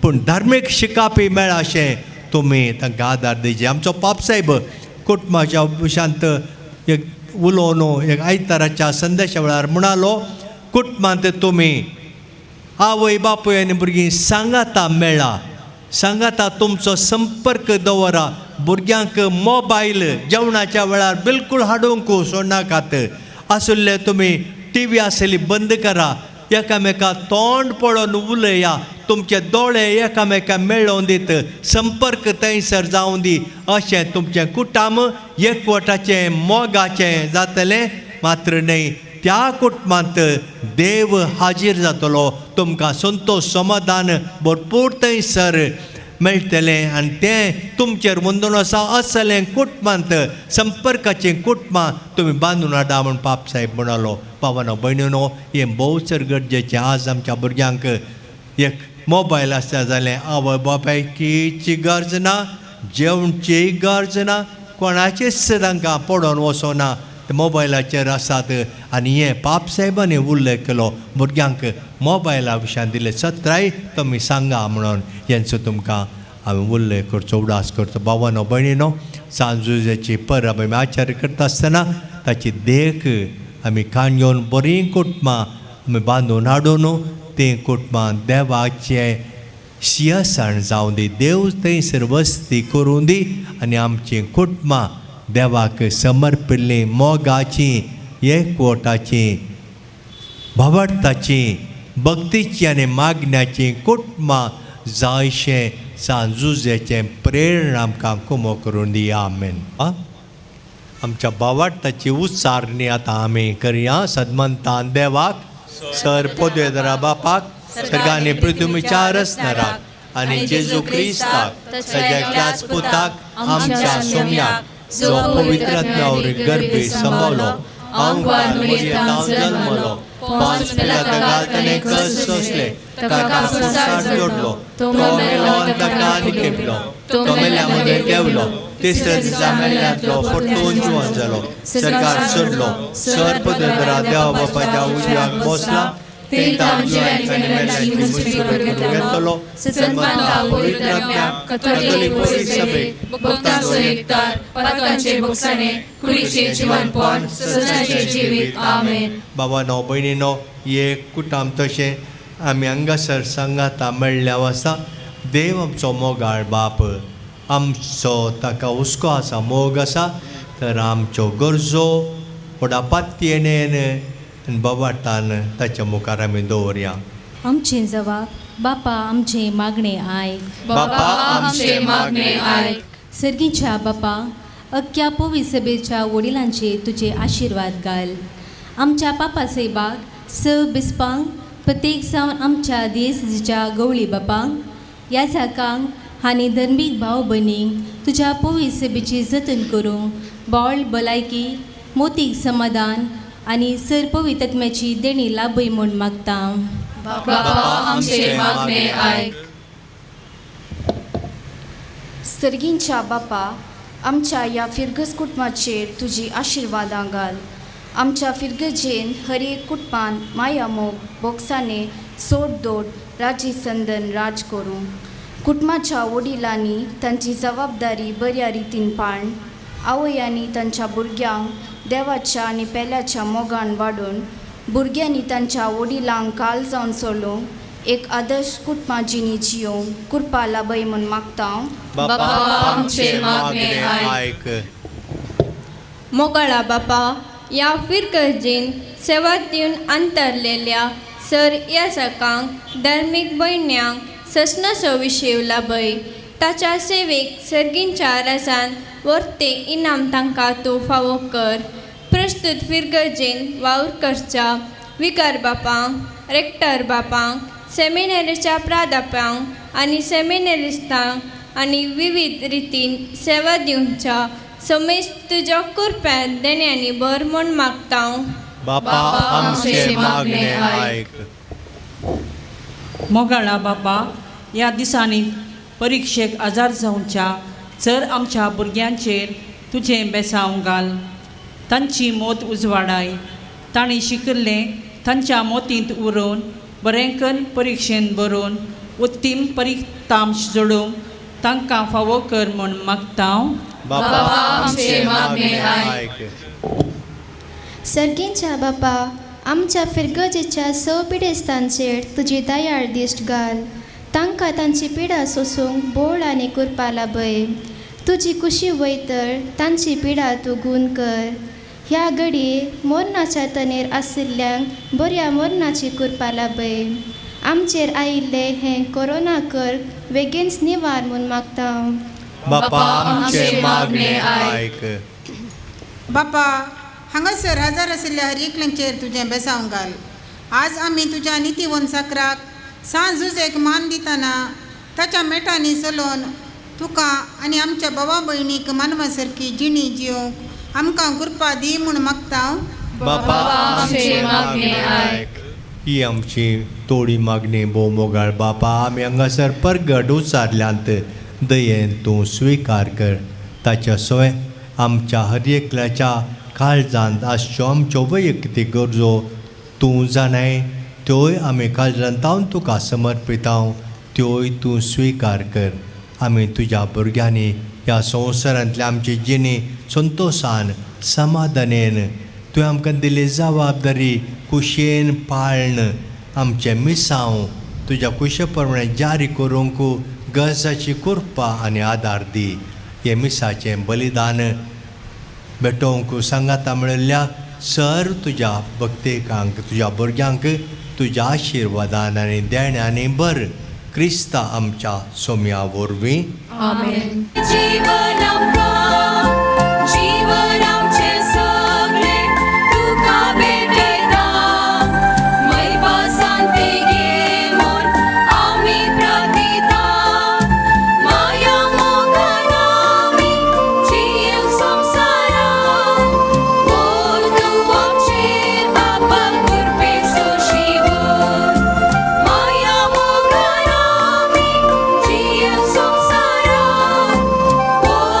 पूण धार्मीक शिकपय मेळा अशें तुमी तांकां आदार दिवचे. आमचो पापसाहेब कुटुंबाच्या विशांत एक उलोवन एक आयताराच्या संदेशा वेळार म्हणालो, कुटुंबांत तुमी आवय बापूय आनी भुरगीं सांगाता मेळा, सांगाता तुमचो संपर्क दवरा. भुरग्यांक मोबायल जेवणाच्या वेळार बिलकूल हाडूंक सोडनाकात. आसुल्ले तुमी टी व्ही आसली बंद करा, एकामेका तोंड पळोवन उलया, तुमचे दोळे एकामेका मेळोवन दीत, संपर्क थंयसर जावं दी. अशें तुमचें कुटुंब एकवटाचें मोगाचें जातलें. मात्र न्हय, त्या कुटुंबांत देव हाजीर जातलो, तुमकां संतोश समाधान भरपूर थंयसर मेळटलें. आनी तें तुमचेर वंदून आसा असलें कुटुंबांत संपर्काचें कुटुंबां तुमी बांदून हाडा म्हूण पापसाहेब म्हणालो. पावानो भयणीनो, हें भोव चड गरजेचें. आज आमच्या भुरग्यांक एक मोबायल आसता जाल्यार आवय बापायची गरज ना, जेवणचीय गरज ना, कोणाचीच तांकां पडोन वचना, ते मोबायलाचेर आसात. आनी हें पापसाहेबांनी उल्लेख केलो, भुरग्यांक मोबायला विशयान दिले सत्राय तुमी सांगा म्हणून हेंचो तुमकां हांवें उल्लेख करचो, उडास करचो. भावानो भयणीनो, सांजुजेची परब आमी आचार करता आसतना ताची देख आमी काण घेवन बरीं कुटुंबां आमी बांदून हाडून तीं कुटुंबां देवाचें शियासण जावं दी, देव थंयसर वस्ती करूं दी आनी आमचीं कुटुंबां देवाक समर्पिल्लीं, मोगाचीं, एकवटाचीं, भावार्थाचीं, भक्तीचीं आनी मागण्याचीं कुटुंबां जायशें सांजुजेचें प्रेरणा आमकां कुमो करून दी. आमेन. आमच्या भावार्थाची उच्चारणी आतां आमी करया. सदमंतान देवाक, सर पोदेदरा बापाक, सर्गांनी पृथ्वीच्या रचणाराक आनी जेजू क्रिस्ताक ताच्या पुताक आमच्या सोम्याक, जो पवित्र आत्म्यावर गर्भे संभवलो, अंगार मरियेंत जल्मलो, पांच पिलाता ताणें कस सोंसले, ताका संवसार जोडलो, तो मेलो आनी ताका निखेपलो, तो मेल्या मदें देंवलो, तिसऱ्या दिसा मेल्ल्यांतलो परतून जिवन जालो, सरकार सोडलो, सर पदरा देवा बापाच्या उजव्याक बसला, तेंकां जिव्यांची आनी मेल्ल्यांची मुसकुट करून घेतलो. सन्मानता पवित्र आत्म्याक, कथोलीक सभेक, भक्तांचो एकतार, पातकांचे भोगसाणे, कुडीचे जिवनपण, सदांचे जिवीत. आमेन. बाबानो भयणीनो, एक कुटाम तशें आमी हांगासर सांगाता मेळ्ळ्या आसा. देव आमचो मोगाळ बाप, आमचो ताका हुस्को आसा, मोग आसा, तर आमच्यो गरजो व्हडा पातयेन आनी बोवाळटान ताच्या मुखार आमी दवरया. आमचें जवाब बापा आमचें मागणें आयक. बापा आमचें मागणें आयक. सर्गीच्या बापा, अख्ख्या पोवी सभेच्या वडिलांचेर तुजे आशिर्वाद घाल. आमच्या पापा सायबाक स बिस्पांक, प्रत्येक जावन आमच्या देसच्या गवळी बापांक, ह्या जाकांक आनी धर्मीक भाव भयणींक तुज्या पोवी सभेची जतन करूंक बावळ भलायकी, मोतीक समाधान आनी सर पवित्रत्म्याची देणी लाभय म्हूण मागता. बापा आमचें मागणें आयक. सर्गींच्या बापा, आमच्या ह्या फिरगज कुटुंबाचेर तुजी आशिर्वादां घाल. आमच्या फिरगजेन हर एक कुटुंबान माया मोग बोगसाने सोड दोड राजी संदन राज करूं. कुटुंबाच्या वडिलांनी तांची जबाबदारी बऱ्या रितीन पाळन, आवयांनी तांच्या भुरग्यांक देवाच्या आनी पेल्याच्या मोगान वाडोवन, भुरग्यांनी तांच्या वडिलांक काल जावन चलोवंक एक आदर्श कुटुंबा जिणी जियोंक कृपा लाभय म्हूण मागता. बापा आमचे मागणे आयक. मोगाळा बापा, ह्या फिरगर्जेन सेवा दिवन अंतरलेल्या सर यासकांक, धर्मीक भयण्यांक ससनाचो विशेव लाभय. ताच्या सेवेक सर्गींच्या राजान वर्ते इनाम तांकां तूं फावो कर. प्रस्तुत फिरगर्जेन वावर करच्या विकार बापांक, रेक्टर बापांक, सेमिनरीच्या प्राध्यापकांक आनी सेमिनरिस्तांक आनी विविध रितीन सेवा दिवच्या समेस्त तुज्या कृपेन देण्यांनी भर म्हूण मागता. बापा आमचे मागणे आयक. मोगाळा बापा, ह्या दिसांनी परिक्षेक आजार जावच्या चर आमच्या भुरग्यांचेर तुजें बेसांव घाल. तांची मोत उजवाडाय. तांणी शिकिल्लें तांच्या मोतींत उरोवन बरें कन्न परिक्षेन बरोवन उत्तीम परितांश जोडूंक तांकां फावो कर म्हूण मागता. बापा आमचे मागणे आयक. सर्गींच्या बापा, आमच्या फिरगजेच्या स पिडेस्तांचेर तुजी दयाळ दिश्ट घाल. तांकां तांची पिडा सोसूंक बोळ आनी कृपा लाभय. तुजी कुशी वयतर तांची पिडा तूं गूण कर. ह्या घडये मोरनाच्या तनेर आशिल्ल्यांक बऱ्या मोरनाची कृपा लाभय. आमचेर आयिल्ले हें कोरोना कर वेगींच निवार म्हूण मागता. बापा आमचे मागणे आयक. बापा, हांगासर हजार आशिल्ल्या हर एकल्यांचेर तुजें बेसांव घाल. आज आमी तुज्या नितीवन साकराक सांज एक मान दितना ताच्या मेटांनी चलोवन तुका आनी आमच्या भावा भयणीक मानवा सारकी जिणी जियोंक आमकां कृपा दी म्हूण मागता. बापा आमचे मागणे आयक. ही आमची थोडी मागणी भोव मोगाळ बापा, आमी हांगासर परगट उचारल्यांत दयेन तूं स्विकार कर. ताच्या सवय आमच्या हर एकल्याच्या काळजांत आसच्यो आमच्यो वैयक्तीक गरजो तूं जाणाय, त्योय आमी काळजांत तुका समर्पितां, त्योय तूं स्विकार कर. आमी तुज्या भुरग्यांनी ह्या संवसारांतल्या आमची जिणी संतोशान समाधानेन तुवें आमकां दिल्ली जबाबदारी कुशेन पाळन आमचें मिसांव तुज्या कुशे प्रमाणे जारी करूंक गरजाची कृपा आनी आदार दी. हें मिसाचें बलिदान भेटोवंक सांगाता मेळिल्ल्या सर तुज्या भक्तेकांक तुज्या भुरग्यांक तुज्या आशिर्वादान आनी देण्यांनी भर. क्रिस्ता आमच्या सोम्या वरवीं. आमेन. जीवन आमकां, जीवन आमचें सगळें तुका भेटयता. मयबा सांते घे म्हूण आमी प्रार्थिता. माया मोगान आमी जियेवं संवसारांत. बोल तूं आमचेर बापा कृपेचो शिंवर. माया मोगान आमी जियेवं संवसारांत. बोल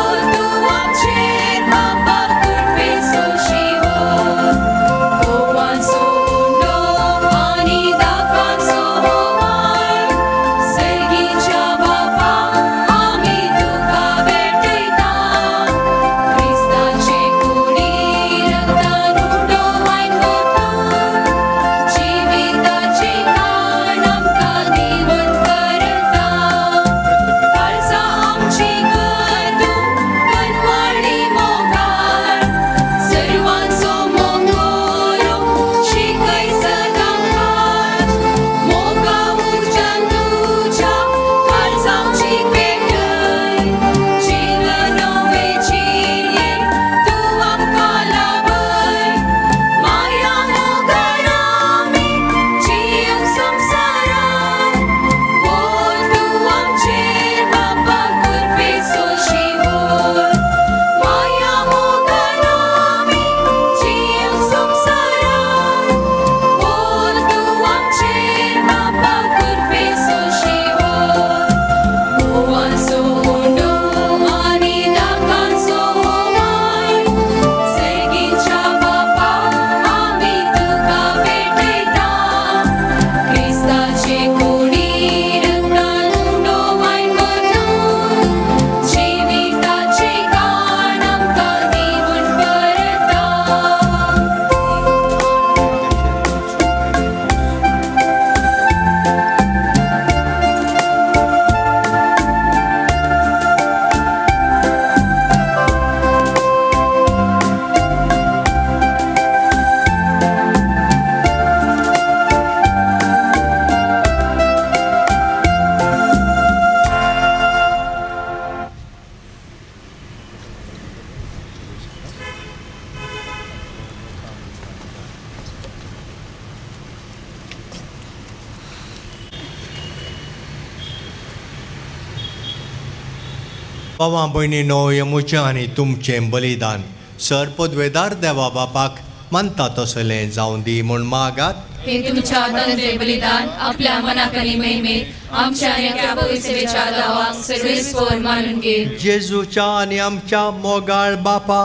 बाबा भयणीनो, हें म्हजें आनी तुमचें बलिदान सर पदवेदार देवा बापाक मानता तसलें जावं दी म्हूण मागात। हे तुमच्या हातांतले बलिदान आपल्या मनाक आनी महिमेत आमच्या आनी त्या पवित्रतेच्या दावाक सर्वेस्पर मानून घे। जेजूच्या आनी आमच्या मोगाळ बापा,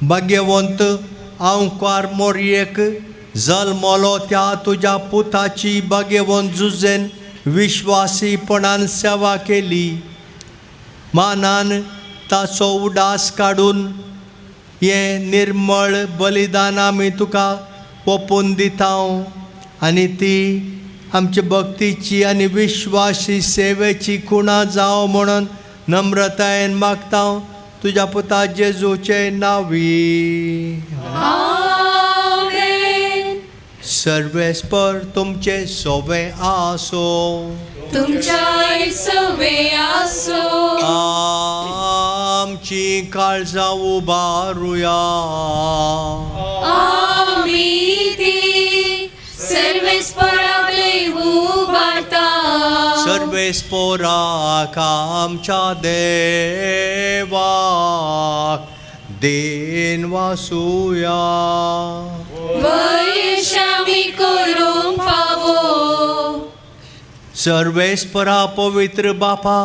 भाग्यवंत आंवकार मोरयेक जल्मलो त्या तुज्या पुताची भाग्यवंत जुजेन विश्वासीपणान सेवा केली। मानान ताचो उडास काडून हें निर्मळ बलिदान आमी तुका ओपून दिता आनी ती आमचे भक्तीची आनी विश्वासी सेवेची खुणा जावं म्हणून नम्रतायेन मागता तुज्या पुता जेजूचे नांवी। आमेन। सर्वेस्पर तुमचे सोवे आसो। तुमच्याय सवे आसो। आमची काळजां उबारुया। आमी ती सर्वेस्पराक उबारता। सर्वेस्पराक आमच्या देवाक then वासुया। वैशामी करूंक फावो। सर्वेस्परा पवित्र बापा,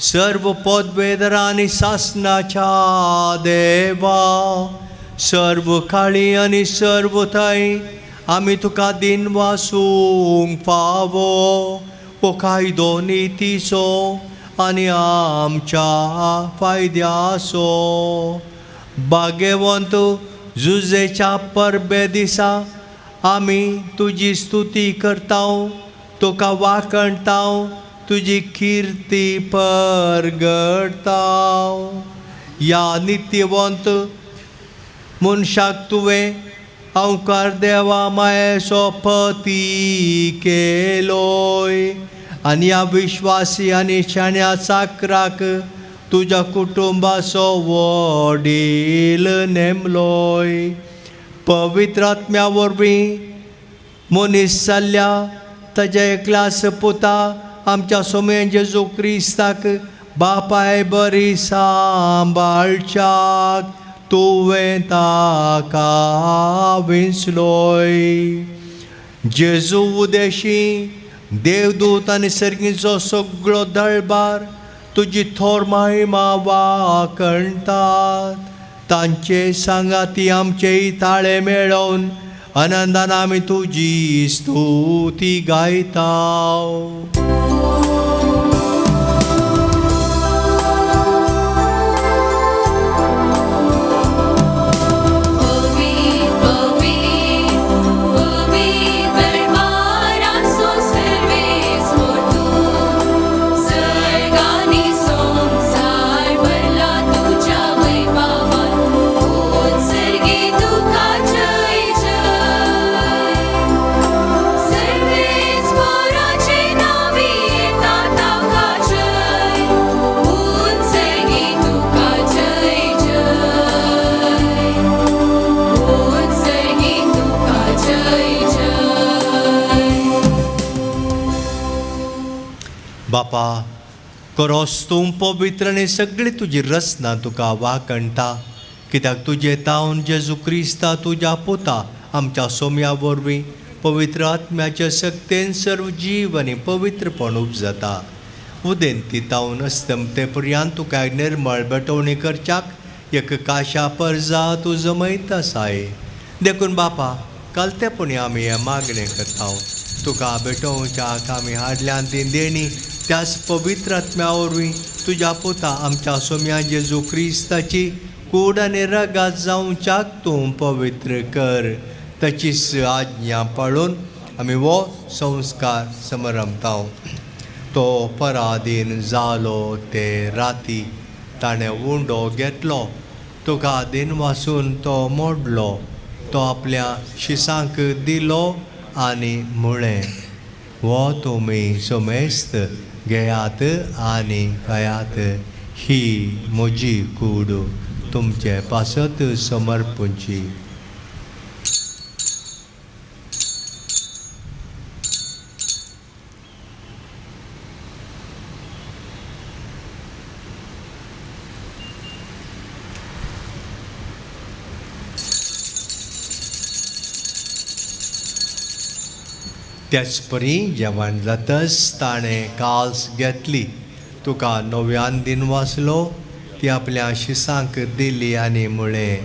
सर्व पदवेदरा आनी सासनाच्या देवा, सर्व काळी आनी सर्व थंय आमी तुका दिन वासूंक फावो। हो कायदो नितीचो आनी आमच्या फायद्याचो। भाग्यवंत जुजेच्या परबे दिसा आमी तुजी स्तुती करता, तुका वाखणता, तुजी किर्ती परगडता। ह्या नित्यवंत मनशाक तुवें अंवकार देवा मायेचो पती केलोय आनी ह्या विश्वासी आनी शाण्या चाकराक तुज्या कुटुंबाचो वडील नेमलोय। पवित्र आत्म्या वरवीं मनीस जाल्ल्या ताज्या एकल्यास पुता आमच्या सोम्या जेजू क्रिस्ताक बापाय बरी सांबाळच्याक तुवें ताका विंचलोय। जेजू उदेशी देवदूत आनी सर्गीचो सगळो दळबार तुजी थोर महिमा वाखणटात। तांचे सांगाती आमचेय ताळे मेळोवन आनंदान आमी तुजी स्तुती गायता। बापा, करोस तूं पवित्र आनी सगळी तुजी रचना तुका वाखणटा, कित्याक तुजे तावन जेजू क्रिस्ता तुज्या पुता आमच्या सोम्या वरवीं पवित्र आत्म्याच्या सक्तेन सर्व जीव आनी पवित्रपण उपजता। उदेंती तावन अस्तमते पर्यंत तुका निर्मळ भेटवणी करच्याक एक काशा परजा तूं जमयत आसाय। देखून बापा, कालतेपणी आमी हें मागणें करता, तुका भेटोवच्याक आमी हाडल्यान ती देणी त्याच पवित्र आत्म्या वरवीं तुज्या पुता आमच्या सोम्या जेजू क्रिस्ताची कूड आनी रगात जावच्याक तूं पवित्र कर। ताची आज्ञा पाळून आमी हो संस्कार समरंभता। तो पराधीन जालो ते राती ताणें उंडो घेतलो, तुका दिन वासून तो मोडलो, तो आपल्या शिसांक दिलो आनी म्हळें, हो तुमी समेस्त घेयात आनी खायात, ही म्हजी कूड तुमचे पासत समर्पणची। त्याच परी जेवण जातच ताणें काल्स घेतली, तुका नव्यान दिन वाचलो, ती आपल्या शिसांक दिली आनी म्हळें,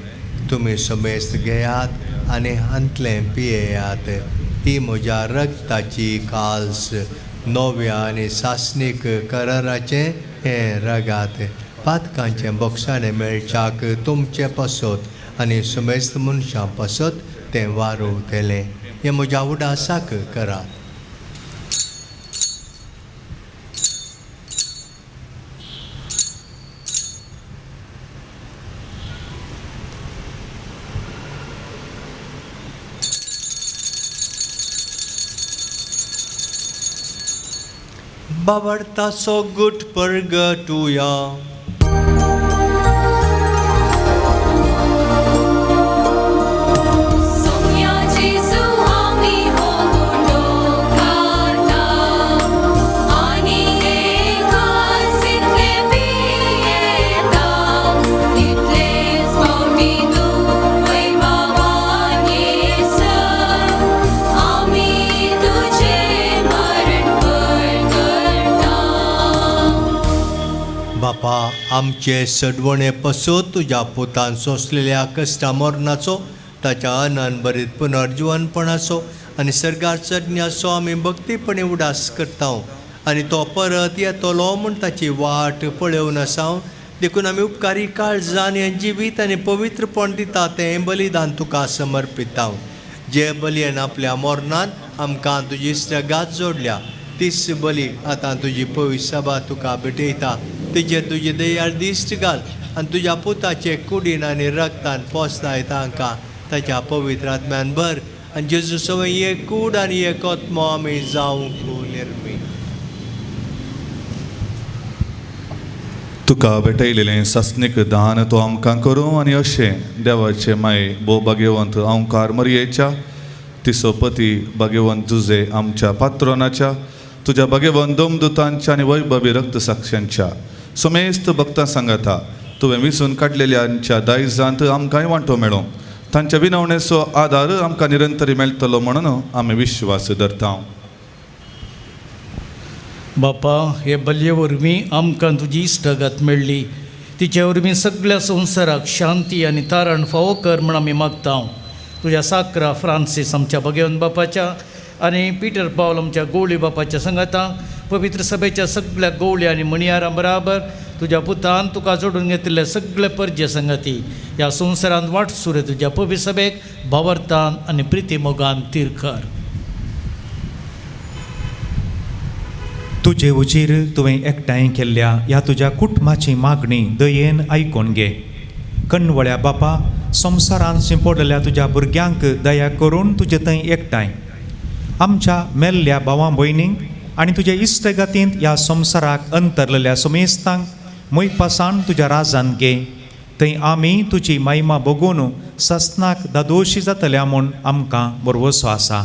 तुमी समेस्त घेयात आनी हांतलें पियेयात, ही म्हज्या रगताची काल्स, नव्या आनी सासणीक कराराचें हें रगात, पातकांचें बोगसाणें मेळच्याक तुमचें पासत आनी समेस्त मनशां पासत तें वारोवतलें. हें म्हज्या उडासाक करात. बाबडताचो गुट परगटुया. बापा, आमचे सडवणे पसत तुज्या पुतान सोंसलेल्या कश्टा मरणाचो, ताच्या अनंत पुनर्जिवनपणाचो आनी सर्गार चडण्याचो आमी भक्तीपणी उडास करता आनी तो परत येतलो म्हूण ताची वाट पळोवन आसा. देखून आमी उपकारी काळजान हें जिवीत आनी पवित्रपण दिता तें बलिदान तुका समर्पिता. जे बलयेन आपल्या मरणान आमकां तुजी स्रगात जोडल्या तीच बली आतां तुजी पवित्र सभा तुका भेटयता. तिजेर तुजी दयाळ दिश्ट घाल आनी तुज्या पुताचे कुडीन आनी रगतान पोसताय तांकां ताच्या पवित्र आत्म्यान भर आनी जेजू सवय एक कूड आनी एक आत्मो आमी जावंक निर्मी. तुका भेटयलेलें सासणीक दान तो आमकां करूं आनी अशें देवाचे माये भोव भाग्यवंत ओंकार मरयेच्या तिसो पती भाग्यवंत जुजे आमच्या पात्रोनाच्या तुज्या भाग्यवंत दोमदुतांच्या आनी वैभवी रक्तसाक्षांच्या समेस्त भक्तां सांगाता तुवें विसून काडलेल्यांच्या दायजांत आमकांय वांटो मेळो, तांच्या विनवणेचो आदार आमकां निरंतरी मेळटलो म्हणून आमी विश्वास धरता. बापा, हे बलये वरवीं आमकां तुजी इश्टागत मेळ्ळी, तिचे वरवीं सगळ्या संवसाराक शांती आनी तारण फावो कर म्हूण आमी मागता. तुज्या साक्रा फ्रांसीस आमच्या भगवंत बापाच्या आनी पिटर पावल आमच्या गवळी बापाच्या सांगाता पवित्र सभेच्या सगळ्या गवळी आनी मणयारां बराबर तुज्या पुतान तुका जोडून घेतिल्ले सगळे परजे संगाती ह्या संवसारांत वाटसुरे तुज्या पवित्र सभेक भावार्थान आनी प्रिती मोगान तीर कर. तुजे उजीर तुवें एकठांय केल्ल्या ह्या तुज्या कुटुंबाची मागणी दयेन आयकून घे. कणवळ्या बापा, संवसारांत शिंपडलेल्या तुज्या भुरग्यांक दया करून तुजे थंय एकठांय आमच्या मेल्ल्या भावां भयणींक आनी तुज्या इश्टगतींत ह्या संवसाराक अंतरलेल्या सुमेस्तांक मोयपासान तुज्या राजान घे. थंय आमी तुजी महिमा बगून ससनाक दादोशी जातल्या म्हूण आमकां भरवसो आसा.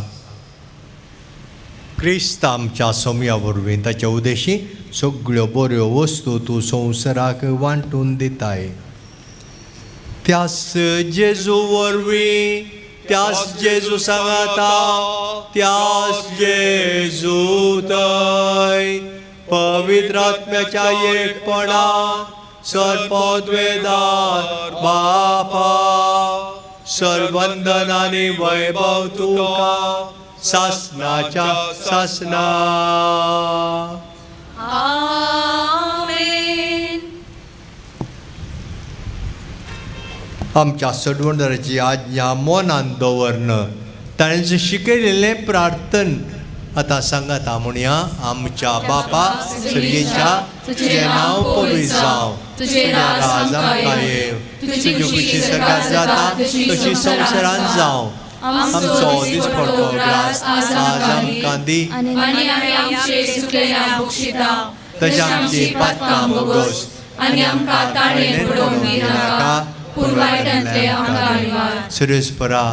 क्रिस्त आमच्या सोम्या वरवीं ताच्या उदेशी सगळ्यो बऱ्यो वस्तू तूं संवसाराक वांटून दिताय. त्यास जेजू वरवीं, त्यास जेजू सांगाता, त्यास जेजू थंय पवित्र आत्म्याच्या एकपणा सर्पद्वेदार बापा सर्वंदन आनी वैभव तुका सासनाच्या सासना. आमेन. आमच्या सडवणदाराची आज्ञा मनान दवरन ताणें जें शिकयलेलें प्रार्थन आतां सांगाता म्हणया. आमच्या बापा सर्गेच्या, तुजें नांव पवित्र जावं, तुजें राज आमकां येवं, तुजी खुशी सर्गात जाता तशी संवसारांत जावं. आमचो दिसपडतो ग्रास आज आमकां दी आनी आमी आमचे चुकलेल्या बक्षिता तशें आमची पातकां भोगोस आनी आमकां ताणें पडोवन दिनाका, पूण वायटांतले आमकां निवार. सुरेशपरा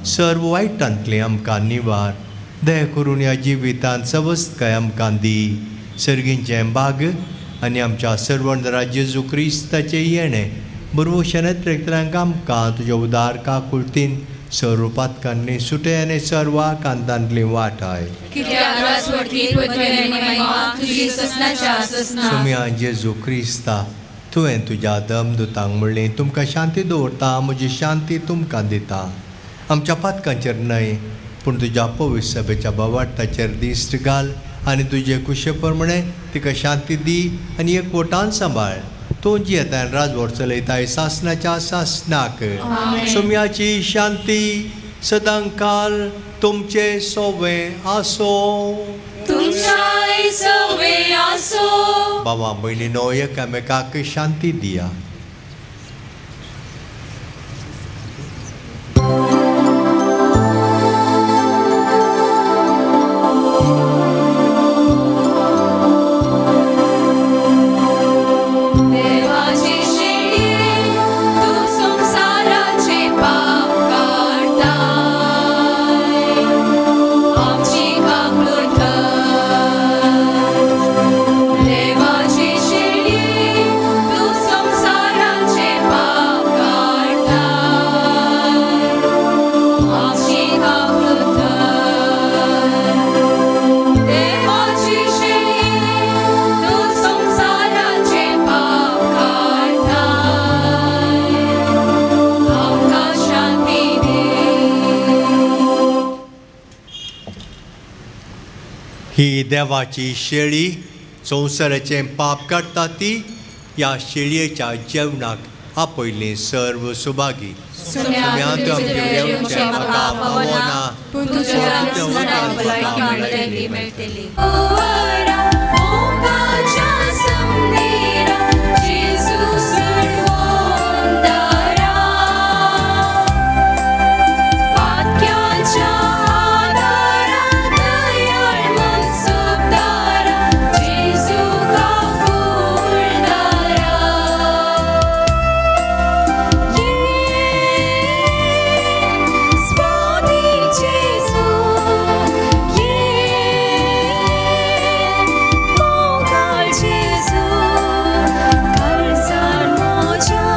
सर्व वायटांतले आमकां निवार. दया करून ह्या जिवितांत सवस्तकाय आमकां दी. सर्गींचें भाग आनी आमच्या सर्वंदरा जेजू क्रिस्ताचें येणें बरवशें रेखतल्यांक आमकां तुज्या उदार काकुळतीन स्वरुपातकान्नी सुटे आनी सर्वा कांतांतली वाटाय. कित्याक राजवटी पदवी महिमा तुजी ससनाच्या ससना. सोम्या जेजू क्रिस्ता, तुवें तुज्या दमदुतांक म्हणलें, तुमकां शांती दवरता, म्हजी शांती तुमकां दिता. आमच्या पातकांचेर न्हय, पूण तुज्या पवित्र सभेच्या बावाटाचेर दिश्ट घाल आनी तुजे कुशे प्रमाणे तिका शांती दी आनी एकवटान सांबाळ. तूं जियेता आनी राजवट चलयताय सासनाच्या सासनाक. सोम्याची शांती सदांकाल तुमचे सोवे आसो. तुमच्याय सवे आसो. बाबा भयणीनो, एकामेकाक शांती दिया. देवाची शेळी तूं संवसाराचे पाप काडताय, आमची काकूळ कर. देवाची शेळी तूं संवसाराचे पाप काडताय, आमची काकूळ कर. देवाची शेळी तूं संवसाराचे पाप काडताय, आमकां शांती दी. ही देवाची शेळी संवसाराचें पाप काडटा ती ह्या शेळयेच्या जेवणाक आपयलीं सर्व सुभागी. सोम्या, तुजें जेवचें म्हाका फावना, पूण तुज्या स्मरणाक भलायकी मेळटली मेळटली. मोगाच्या समनेरा जेजू सोडवून दारा, पातक्याच्या आदारा दयाळ मनसुबदारा जेजू काकुळदारा. ये स्वामी जेजू, ये मोगाळ जेजू, काळजान म्हज्या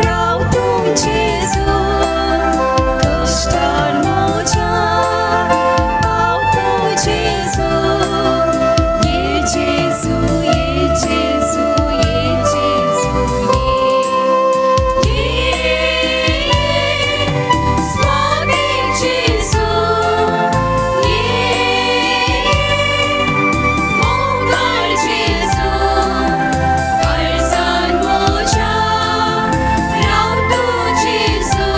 राव तूं जेजू, कश्टान म्हज्या पाव तूं जेजू. ये जेजू, ये जेजू, ये जेजू, ये स्वामी जेजू, ये मोगाळ जेजू, काळजान म्हज्या राव तूं जेजू,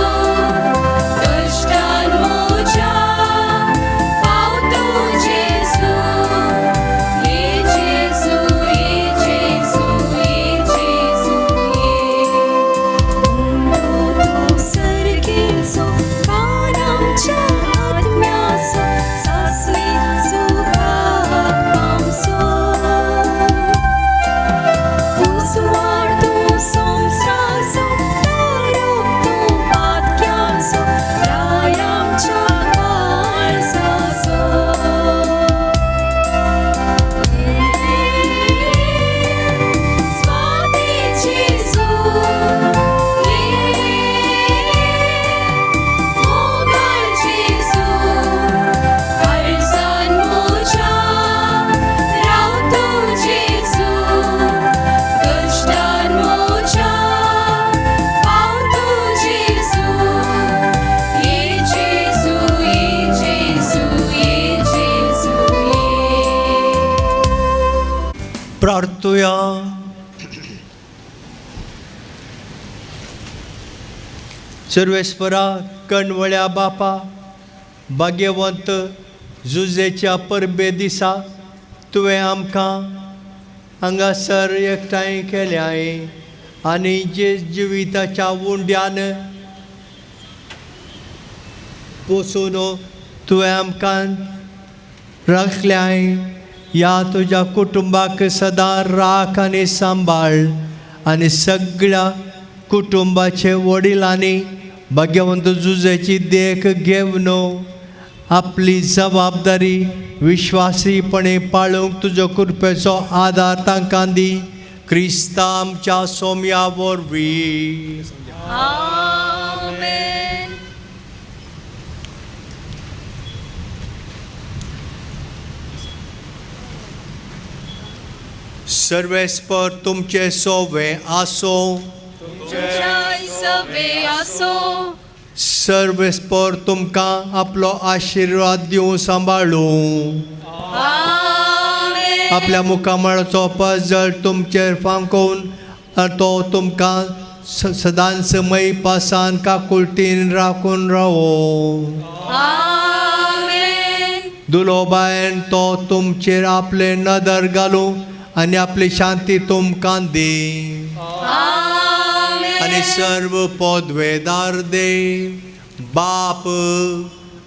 कश्टान म्हज्या पाव तूं जेजू. ये जेजू, ये जेजू, ये जेजू, ये. तूं सर्गेचो कान आमच्या आत्म्याचो सासवी सुखाक पावसो. उजवाड तूं संवसाराचो, तारक तूं पातक्याचो, राय आमच्या काळजाचो. स्वामी जेजू, ये मोगाळ जेजू, काळजान म्हज्या राव तूं जेजू, कश्टान म्हज्या पाव तूं जेजू. ये जेजू, ये जेजू, ये जेजू, ये. प्रार्थुया. सर्वेस्परा कणवळ्या बापा, भाग्यवंत जुजेच्या परबे दिसा तुवें आमकां हांगासर एकठांय केल्याय आनी जे जिविताच्या उंड्यान पोसून तुवें आमकां राखल्याय. ह्या तुज्या कुटुंबाक सदां राख आनी सांबाळ आनी सगळ्या कुटुंबाचे वडिलांनी भाग्यवंत जुजेची देख घेवन आपली जबाबदारी विश्वासीपणे पाळूंक तुजो कृपेचो आदार तांकां दी. क्रिस्ता आमच्या सोम्या वरवीं. आमेन. सर्वेस्पर तुमचे सोवे आसो. सवे आसो. सर्वेस्पर तुमकां आपलो आशिर्वाद दिवं सांबाळूं. आपल्या मुखामळाचो पजळ तुमचेर फांकोवन तो तुमकां सदांच मय पासान काकुळटीन राखून रावो. दुलोबायन तो तुमचेर आपले नदर घालूं आनी आपली शांती तुमकां दी. आनी सर्व पदवेदार देव बाप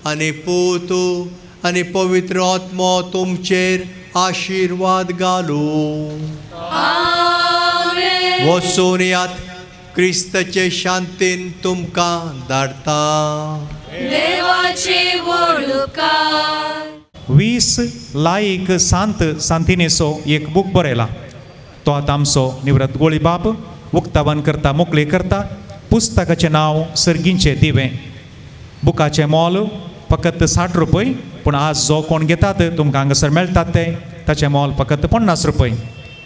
आनी पूत आनी पवित्र आत्मो तुमचेर आशिर्वाद घालूं. वचून यात क्रिस्ताचे शांतीन तुमकां धाडटा. देवाचे वळुकार. 20 लायक सांत सांतिनेचो एक बूक बरयला. तो आतां आमचो निवृत्त गोळीबाब उक्तावन करता, मोकळी करता. पुस्तकाचें नांव सर्गींचें दिवें. बुकाचें मोल फकत 60 रुपय, पूण आज जो कोण घेतात तुमकां हांगासर मेळटात ते ताचें मोल फकत 50 रुपय.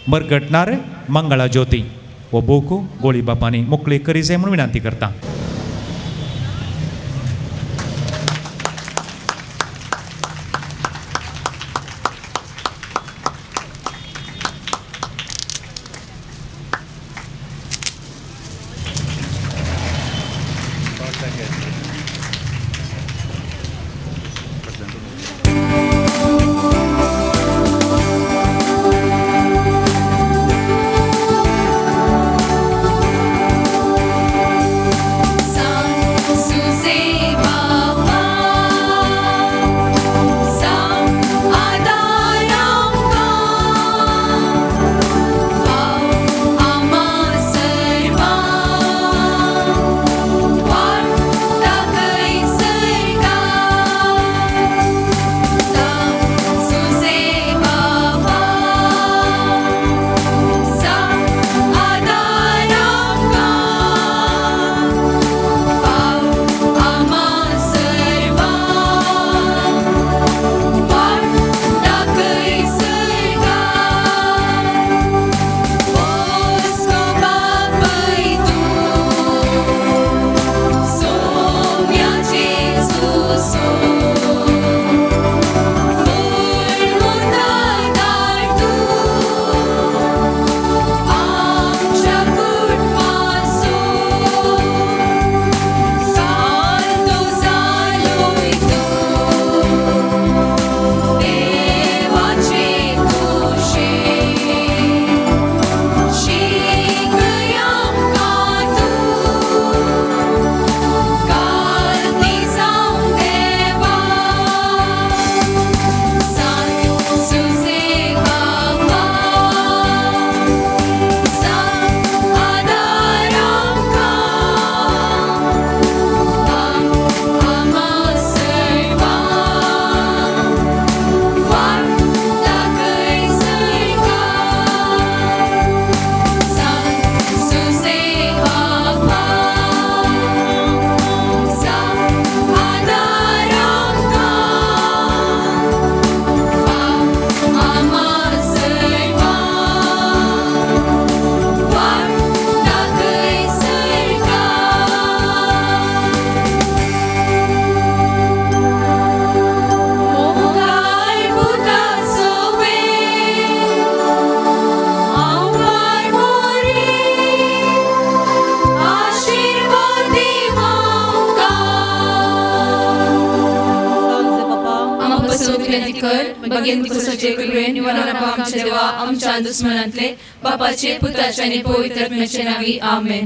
मरगटणार मंगळा ज्योती हो बूक गोळीबाबांनी मोकळी करी जाय म्हूण विनंती करता. आमच्या दुस्मनांतले बापाचे पुताचे आनी पवित्र आत्म्याचे नांवी आमेन.